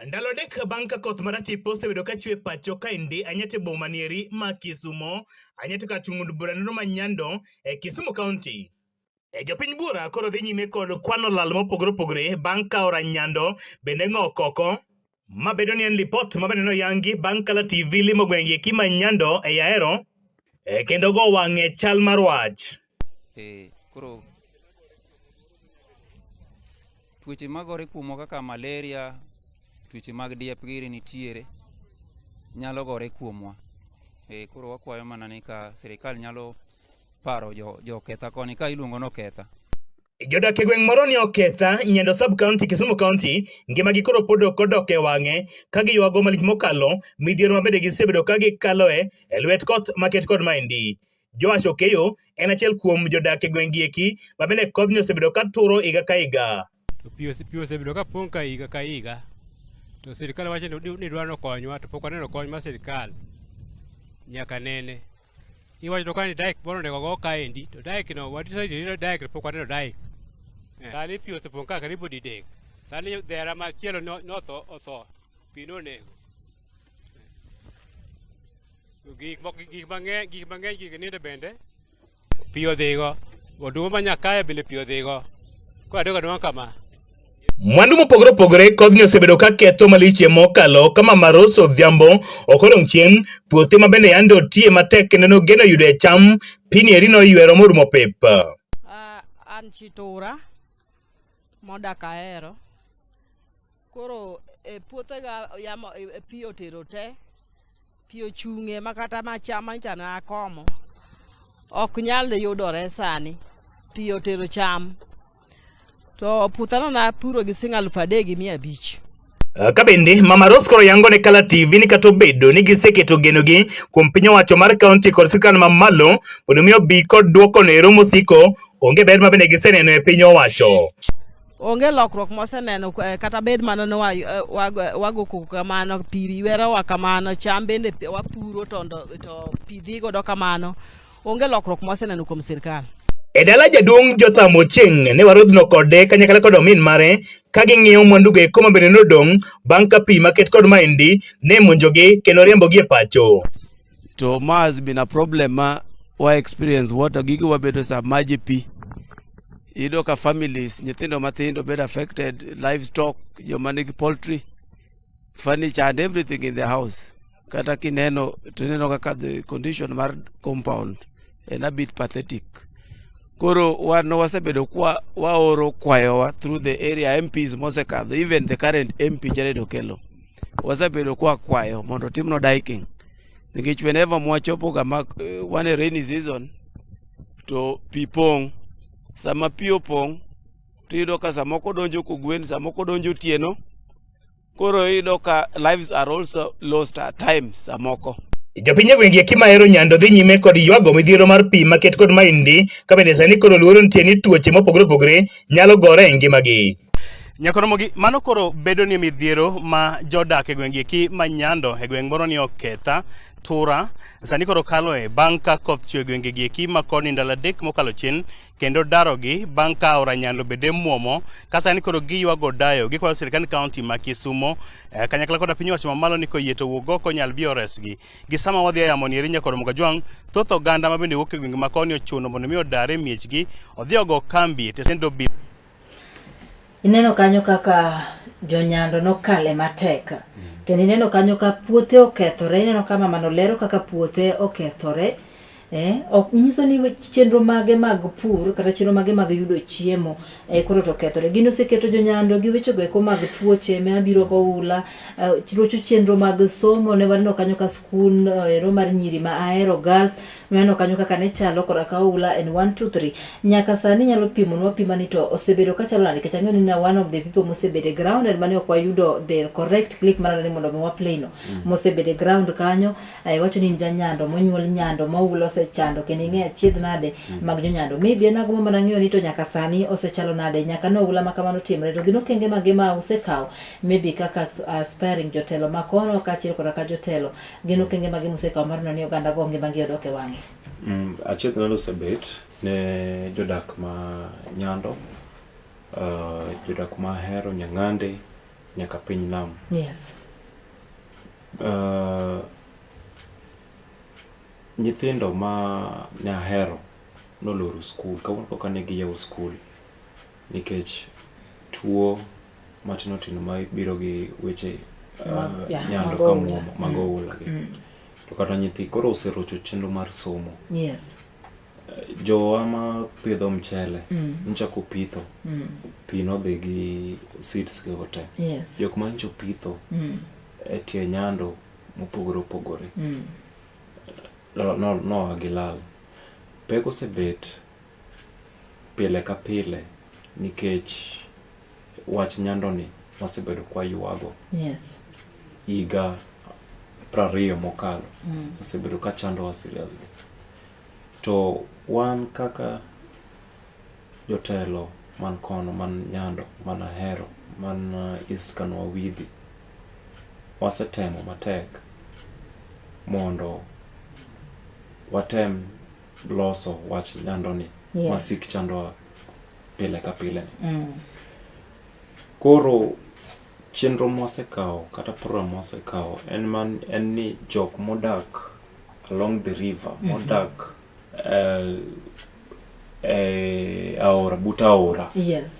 Ndalo adek bang' ka koth maratipo osebedo ka chwe pacho kaendi anyate boma nieri ma Kisumo, anyate ka chung' od bura nero ma Nyando e Kisumu County. E jopiny buora koro dhi nyime kod kwano lal mopogore opogore bang' ka aora Nyando bende ng'ok oko. Ma bedo ni en lipot ma bende noyangi bang' Kala TV limo gweng' eki ma Nyando e Ahero e kendo go wang'e chal mar wach. Koro tuoche magore kuomwa kaka malaria, tuoche mag diep giri nitiere, nyalo gore kuomwa. Koro wakwayo mana ni ka sirikal nyalo paro jo Oketha koni ka iluongo ni Oketha. Jodak e gweng' moro ni Oketha, Nyando Sub County, Kisumu County, ngimagi koro pod ok odok e wang'e ka giywago malich mokalo midhiero ma bende gisebedo ka gikaloe e lwet koth maket kod maendi. Joash Okeyo en achiel kuom jodak e gweng' gi eki ma bende kodhni osebedo ka turo higa ka higa. To pi osebedo ka pong' ka higa ka higa. To sirikal wacho ni dwaro nokonywa to pok waneno kony mar sirikal nyaka nene. Iwacho to ka ni dike moro onego go kaendi to dike no wadhi dike to pok waneno dike. Sani pi osepong' ka karibu didek. Sani dhera machielo notho otho pi nonego. Gik moko gik mang'eny gik nindo bende pi odhigo. Oduma ma nyakaye bende pi odhigo. Koro adong' adong'a kama. Mwandu mopogore opogore kodhni osebedo ka ketho malich mokalo ka Mama Rose Odhiambo ok odong' chien puothe ma bende yande otiye matek kendo nogeno yudo e cham pini eri noywero morumo pep. An Chitura modak Ahero. Koro e puothega yamo pi otero te. Pi ochung'e ma kata ma cham manyocha nakomo ok nyal yudore sani. Pi otero cham. To puothano napuro gi siling 3500. Ka bende Mama Rose koro yango ne Kala TV ni kata obedo ni giseketo genogi kuom piny owacho mar kaunti kod sirkal mamalo mondo mi obi kod duoko no ero mosiko, onge ber ma bende giseneno e piny owacho. Onge lokruok moseneno kata bed mana ni wago koko kamano, pi ywerowa kamano, cham bende wapuro to pi dhi godo kamano. Onge lokruok moseneno kuom sirkal. E dala jaduong' Jotham Ochieng' ne warodhno kode kanyakla kod omin mare ka ging'iyo mwandugo eko ma bende nodong' bang' ka pi maket kod maendi ne monjogi kendo riembogi e pacho. To ma has been a problem ma wa experience water gigi wabedo submerge pi. Iyudo ka families nyithindo mathindo bedo affected, livestock, joma nigi poultry, furniture and everything in the house. Kata kineno to ineno kaka the condition mar compound en a bit pathetic. Koro wan wasebedo kwa waoro kwayowa through the area MPs mosekadho, even the current MP Jared Okello. Wasebedo kwa kwayo mondo otimnwa diking. Nikech whenever mwachopo ga ma wan e rainy season to pi pong'. Sama pi opong' tiyudo ka samoko donjo kogwen, samoko donjo otieno. Koro iyudo ka lives are also lost at times samoko. Jopiny e gwenge eki mahero Nyando dhi nyime kod ywago midhiero mar pi maket kod maindi ka bende sani koro luoro nitie ni tuoche mopogore opogore nyalo gore e ngimagi. Nyakoromogi, mano koro bedo ni midhiero ma jodak e gwenge eki ma Nyando e gweng' moro ni Oketha, Tura, sani koro kaloe bang' ka koth chwe e gwenge gi eki ma koni ndalo adek mokalo chien kendo darogi bang' ka aora Nyando bende muomo ka sani koro giywago dayo gikwayo sirkand kaunti ma Kisumo eh, kanyakla koda piny owacho mamalo ni koyie to wuog oko nyal bi oresgi. Gi sama wadhi e yamo ni eri nyakoro Mokajwang', thoth oganda ma bende wuok e gwenge ma koni ochuno mondo mi odar e miechgi odhi ogo kambi e tesend obila. Ineno kanyo kaka jonyando nokale matek. Kendo ineno kanyo ka puothe okethore, ineno ka mamano lero kaka puothe okethore. Eh, ok nyiso ni chenro mage mag pur kata chenro mage mag yudo chiemo eh, koro to okethore. Gini oseketo jonyando gi wechego eko mag tuoche ma biro goula, eh, rocho chenro mag somo ne waneno kanyo ka skul eh, ero mar nyiri ma Ahero Girls Nwaneno kanyo kaka ne chalo koda ka oula en 1 2 3. Nyaka sani inyalo pimonwa apima ni to osebedo ka chalo nade nikech ang'eyo ni na one of the people mosebedo e ground and mane ok wayudo the correct clip mar ni mondo mi wa play no. Mosebedo e ground kanyo eh, iwacho ni in janyando monyuol nyando ma oula osechando kendo ing'eyo achiedh nade mag jonyando. Maybe an agombo mana ng'eyo ni to nyaka sani osechalo nade nyaka ne oula ma kamano timre to gin okenge mage ma usekawo maybe kaka aspiring jotelo ma kono kaachiel koda ka jotelo Gin okenge mage musekawo mar neno ni oganda go ngimagi odok e wang'e? Mm, achiedh nade osebet ne jodak ma Nyando, uh, jodak ma Ahero, Nyang'ande nyaka piny nam. Yes. Uh, nyithindo ma ne Ahero noloro skul, kawuono koka ne giyawo skul nikech tuo matindo tindo ma biro gi weche Mag- yeah, nyando mag ka oula. muomo mag Mm. oula gi to kata nyithi koro oserocho chenro mar somo Yes. jowa ma pidho mchele Mm. nchako pitho Mm. pi nodhi gi seeds go te Yes. jok ma ncho pitho Mm. e tie nyando mopogore opogore Mm. no- no- noa gi lal pek osebet pile ka pile nikech wach nyandoni wasebedo kwaywago Yes. higa 20 mokalo osebedo ka chandowa seriously. To wan kaka jotelo man kono, man Nyando, man Ahero, man East Kano Awidhi, wasetemo matek mondo watem loso wach Nyandoni Yes. masik chandowa pile ka pile ni. Mm. Koro chenro mwasekawo kata program mwasekawo en man en ni jok modak along the river mm -hmm. modak eh, eh, aora but aora Yes.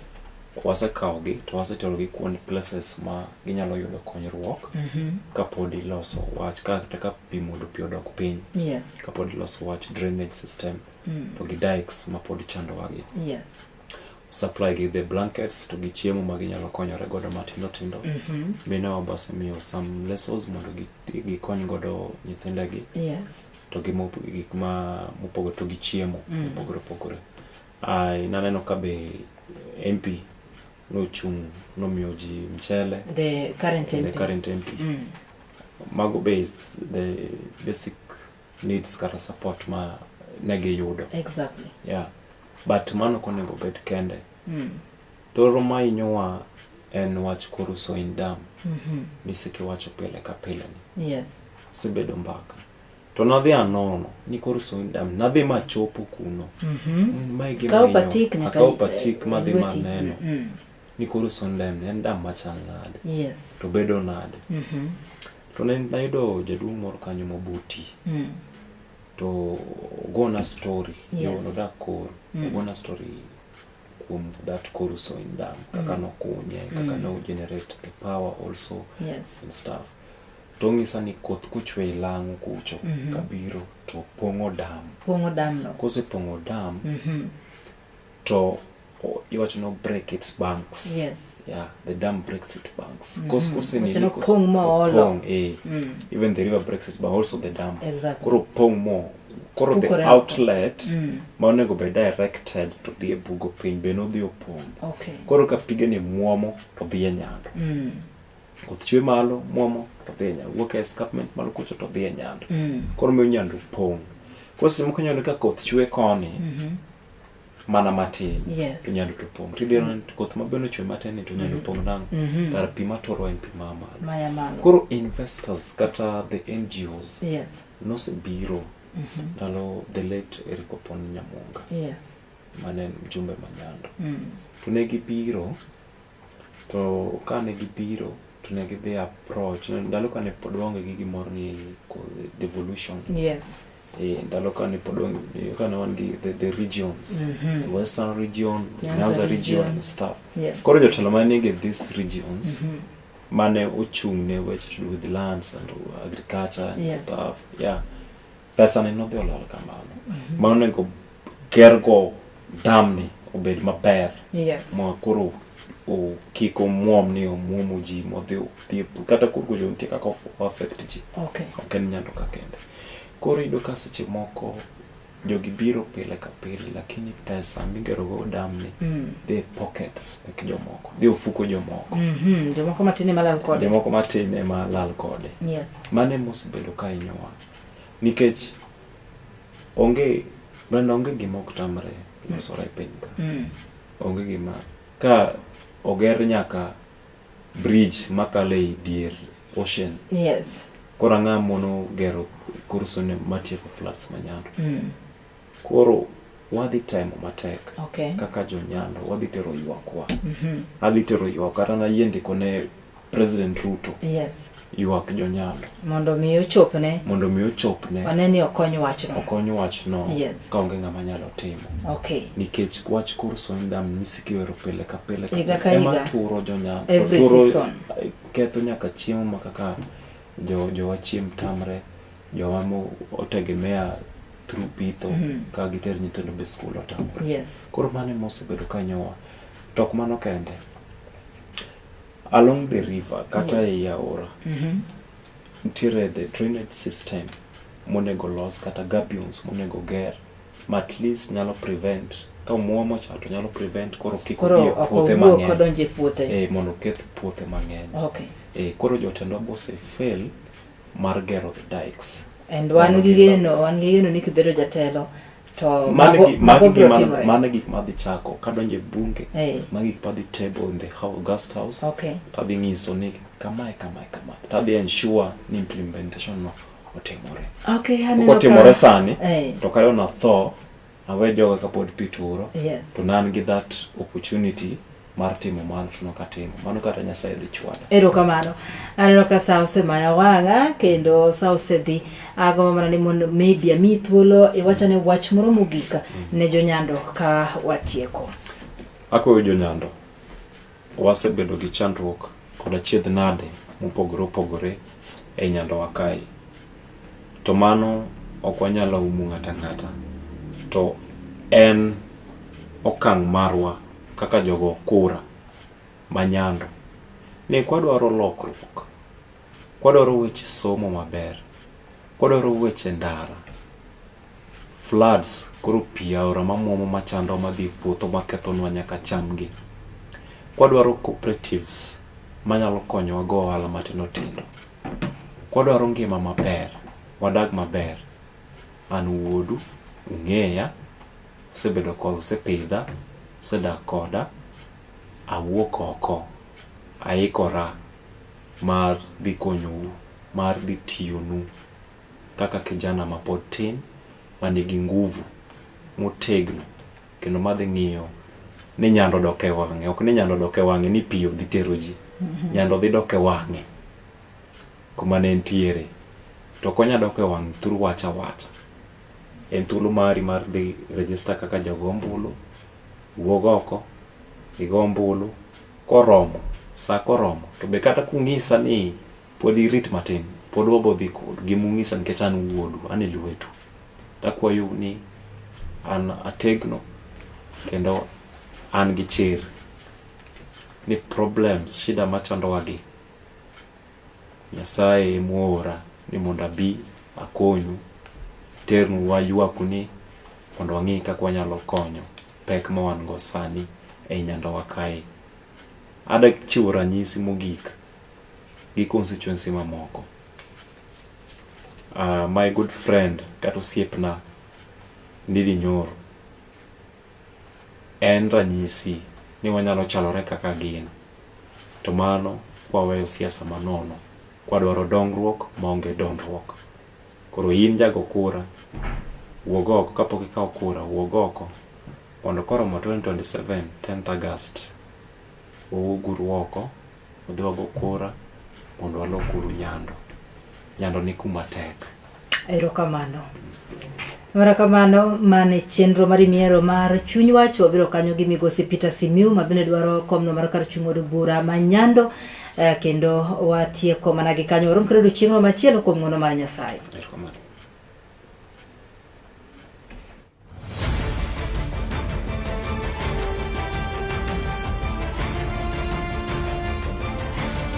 wasekawogi to waseterogi kuond places ma ginyalo yudo konyruok Mm -hmm. kapod iloso wach kata ka pi mondo pi odok piny Yes. kapod iloso wach drainage system Mm. to gi dikes ma pod chandowa gi. Yes. Supply gi the blankets to gi chiemo ma ginyalo konyore godo matindo tindo. Mm -hmm. Minewa be osemiyo some lessons mondo gikony godo nyithindegi. Yes. To gi gik ma mopogore to gi chiemo mopogore opogore. Ai naneno ka be MP nochung' nomiyo ji mchele. The current MP. The current MP. Mago be is the basic needs kata support ma ne giyudo. Exactly. Yeah. But mano ok onego bed kende. Thoro ma hinyowa en wach koro Soin Dam. Misiki wacho pile ka pile ni. Yes. Osebedo mbaka. To nadhi anono ni koro Soin Dam nadhi machopo kuno. Mae gima Kawo hinyowa. patik nyaka Akawo patik madhi lweti. maneno. Ni koro Soin Dam en dam machal nade. Yes. To bedo nade. To ne nayudo jaduong' moro kanyo mobuti. To ogona story. Yes. Nodak Koru. Ogona story kuom that Koru Soin Dam. Kaka nokunye, kaka no generate the power also Yes. and stuff. To ong'isa ni koth kochwe e lang'o kucho kabiro to pong'o dam. Pong'o dam no. Kosepong'o dam to iwacho no break its banks. Yes. Yeah, the dam breaks its banks. Kos kose Wacho no pong' moolo. Pong', eh. Even the river breaks its banks, also the dam. Exactly. Koro pong' mo. Koro the Pukore oko. outlet ma onego bed directed to dhi e bugo piny be nodhi opong'. Okay. Koro ka pige ni muomo to dhi e nyando. Koth chwe malo muomo to dhi e Nyando. Wuok e escarpment malo kucho to dhi e Nyando. Koro miyo Nyando pong'. Koro seche moko inyalo yudo ka koth chwe koni mana matin to Nyando to pong'. Tidhi yudo ni koth ma bende ochwe matin ni to Nyando pong' nang'o? Kar pi maturo en pi maa malo. Maya malo. Koro investors kata the NGOs nosebiro ndalo the late Eric Opon Nyamunga mane en mjumbe ma Nyando. To ne gibiro to kane gibiro to ne gidhi approach ndalo kane pod waonge gi gimoro ni devolution. Ndalo kane pod waonge kane wan gi the regions. The Western region, the Nyanza Nyanza region region. and stuff. Koro jotelo mane nigi these regions mane ochung' ne weche to do with lands and agriculture and stuff. Yeah. Pesa ne nodhi olal kamano. Ma onego gergo dam ni obed maber. Ma koro kik omuom ni omuomo ji modhi odhi e kata kor gocho nitie kaka o affect ji. Ok en Nyando ka kende. Koro iyudo ka seche moko jogi biro pile ka pile lakini pesa migero go dam ni dhi e pockets mek jomoko. Dhi e ofuko jomoko. Jomoko matin ema lal kode. Jomoko matin ema lal kode. Mano ema osebedo ka hinyowa. Nikech onge Brenda onge gima ok tamre losore e piny ka. Onge gima ka oger nyaka bridge makalo e dier ocean. Koro ang'a mono gero kursone matieko floods ma Nyando. Koro wadhi temo matek kaka jo Nyando wadhi tero ywakwa. Adhi tero ywak kata nayie ndiko ne President Ruto. Ywak jo Nyando. Mondo mi ochopne. Mondo mi ochopne. One ni okony wachno. Okony wachno. Kaonge ng'ama nyalo timo. Nikech wach Kuresoi Dam misiko iwero pile ka pile ka Higa pile. ka Ema higa. turo jo Nyando. Every Turo, season. ketho nyaka chiemo ma kaka jowa chiem tamre, jowa mo otegemea through pitho ka giter nyithindo be skul otamre. Koro mano ema osebedo ka hinyowa. To ok mano kende. Along the river kata ei aora nitiere the drainage system monego los kata gabions monego ger ma at least nyalo prevent ka omuomo cha to nyalo prevent koro kik Koro odhi e ok puothe owuok mang'eny. odonjo e puothe. Mondo oketh puothe mang'eny. Koro jotendwa bo ose fail mar gero the dikes. And wan Mano gi gima geno, wan gi geno ni kibedo jatelo to Mano mago biro gima timore. mano gik madhi chako kadonjo e bunge. Magi gik madhi table in the guest house. Tadhi nyiso ni kamae kamae kamae. Tadhi ensure ni implementation no otimore. Aneno Pok otimore ka sani, to kata natho awe joga kapod pi turo, to ne an gi that opportunity mar timo mano to nok atimo. Mano kata Nyasaye dhi chwada. Erokamano. Aneno ka sa osemaya wang'a kendo sa osedhi. Agombo mana ni mondo maybe amiyi thuolo iwachane wach moro mogik ne jonyando ka watieko. Akwayo jonyando, wasebedo gi chandruok kod achiedh nade mopogore opogore e nyandowa kae. To mano ok wanyal laumo ng'ato ang'ata. To en okang' marwa kaka jogo kura ma Nyando ni kwadwaro lokruok, kwadwaro weche somo maber, kwadwaro weche ndara, floods koro pi aora mamuomo machando madhi e puotho makethonwa nyaka chamgi. Kwadwaro cooperatives manyalo konyowa go ohala matindo tindo. Kwadwaro ngima maber, wadag maber. An wuodu, ung'eya, usebedo koda, usepidha, usedak koda, awuok oko, aikora mar dhi konyou, mar dhi tiyonu kaka kijana mapod tin, manigi nguvu, motegno, kendo madhi ng'iyo ni Nyando dok e wang'e. Ok ni Nyando dok e wang'e ni pi odhi tero ji. Nyando dhi dok e wang'e kuma ne entiere. To ok onya dok e wang'e through wach awacha. En thuolo mari mar dhi register kaka jago ombulu, wuog oko, igo ombulu, koromo, sa koromo. To be kata kung'isa ni pod irit matin, pod wabo dhi kodu. Gimung'isa nikech an wuodu, an e lwetu. Takwayou ni an ategno kendo an gi chir ni problems, shida machandowa gi, Nyasaye emoora ni mondo abi akonyu, ternu waywaku ni mondo wang'i kaka wanyalo konyo pek ma wan go sani ei Nyandowa kae. Ada chiwo ranyisi mogik. gi constituency mamoko. Uh, my good friend kata osiepna Ndidi Nyoro en ranyisi ni wanyalo chalore kaka gin to mano kwaweyo siasa manono kwadwaro dongruok maonge dondruok. Koro in jago kura, wuog oko kapok ikawo kura, wuog oko mondo koromo 2027 10th August wawuog uru oko wadhi wago kura mondo walok uru Nyando. Nyando ni kuma tek. Erokamano. Erokamano mane chenro mar imiero mar chuny wach wabiro kanyo gi migosi Peter Simiu ma bende dwaro komno mar kar chung' od bura ma Nyando eh, kendo watieko mana gi kanyo warom kendo odiochieng'no machielo kuom ng'wono mar Nyasaye. Erokamano.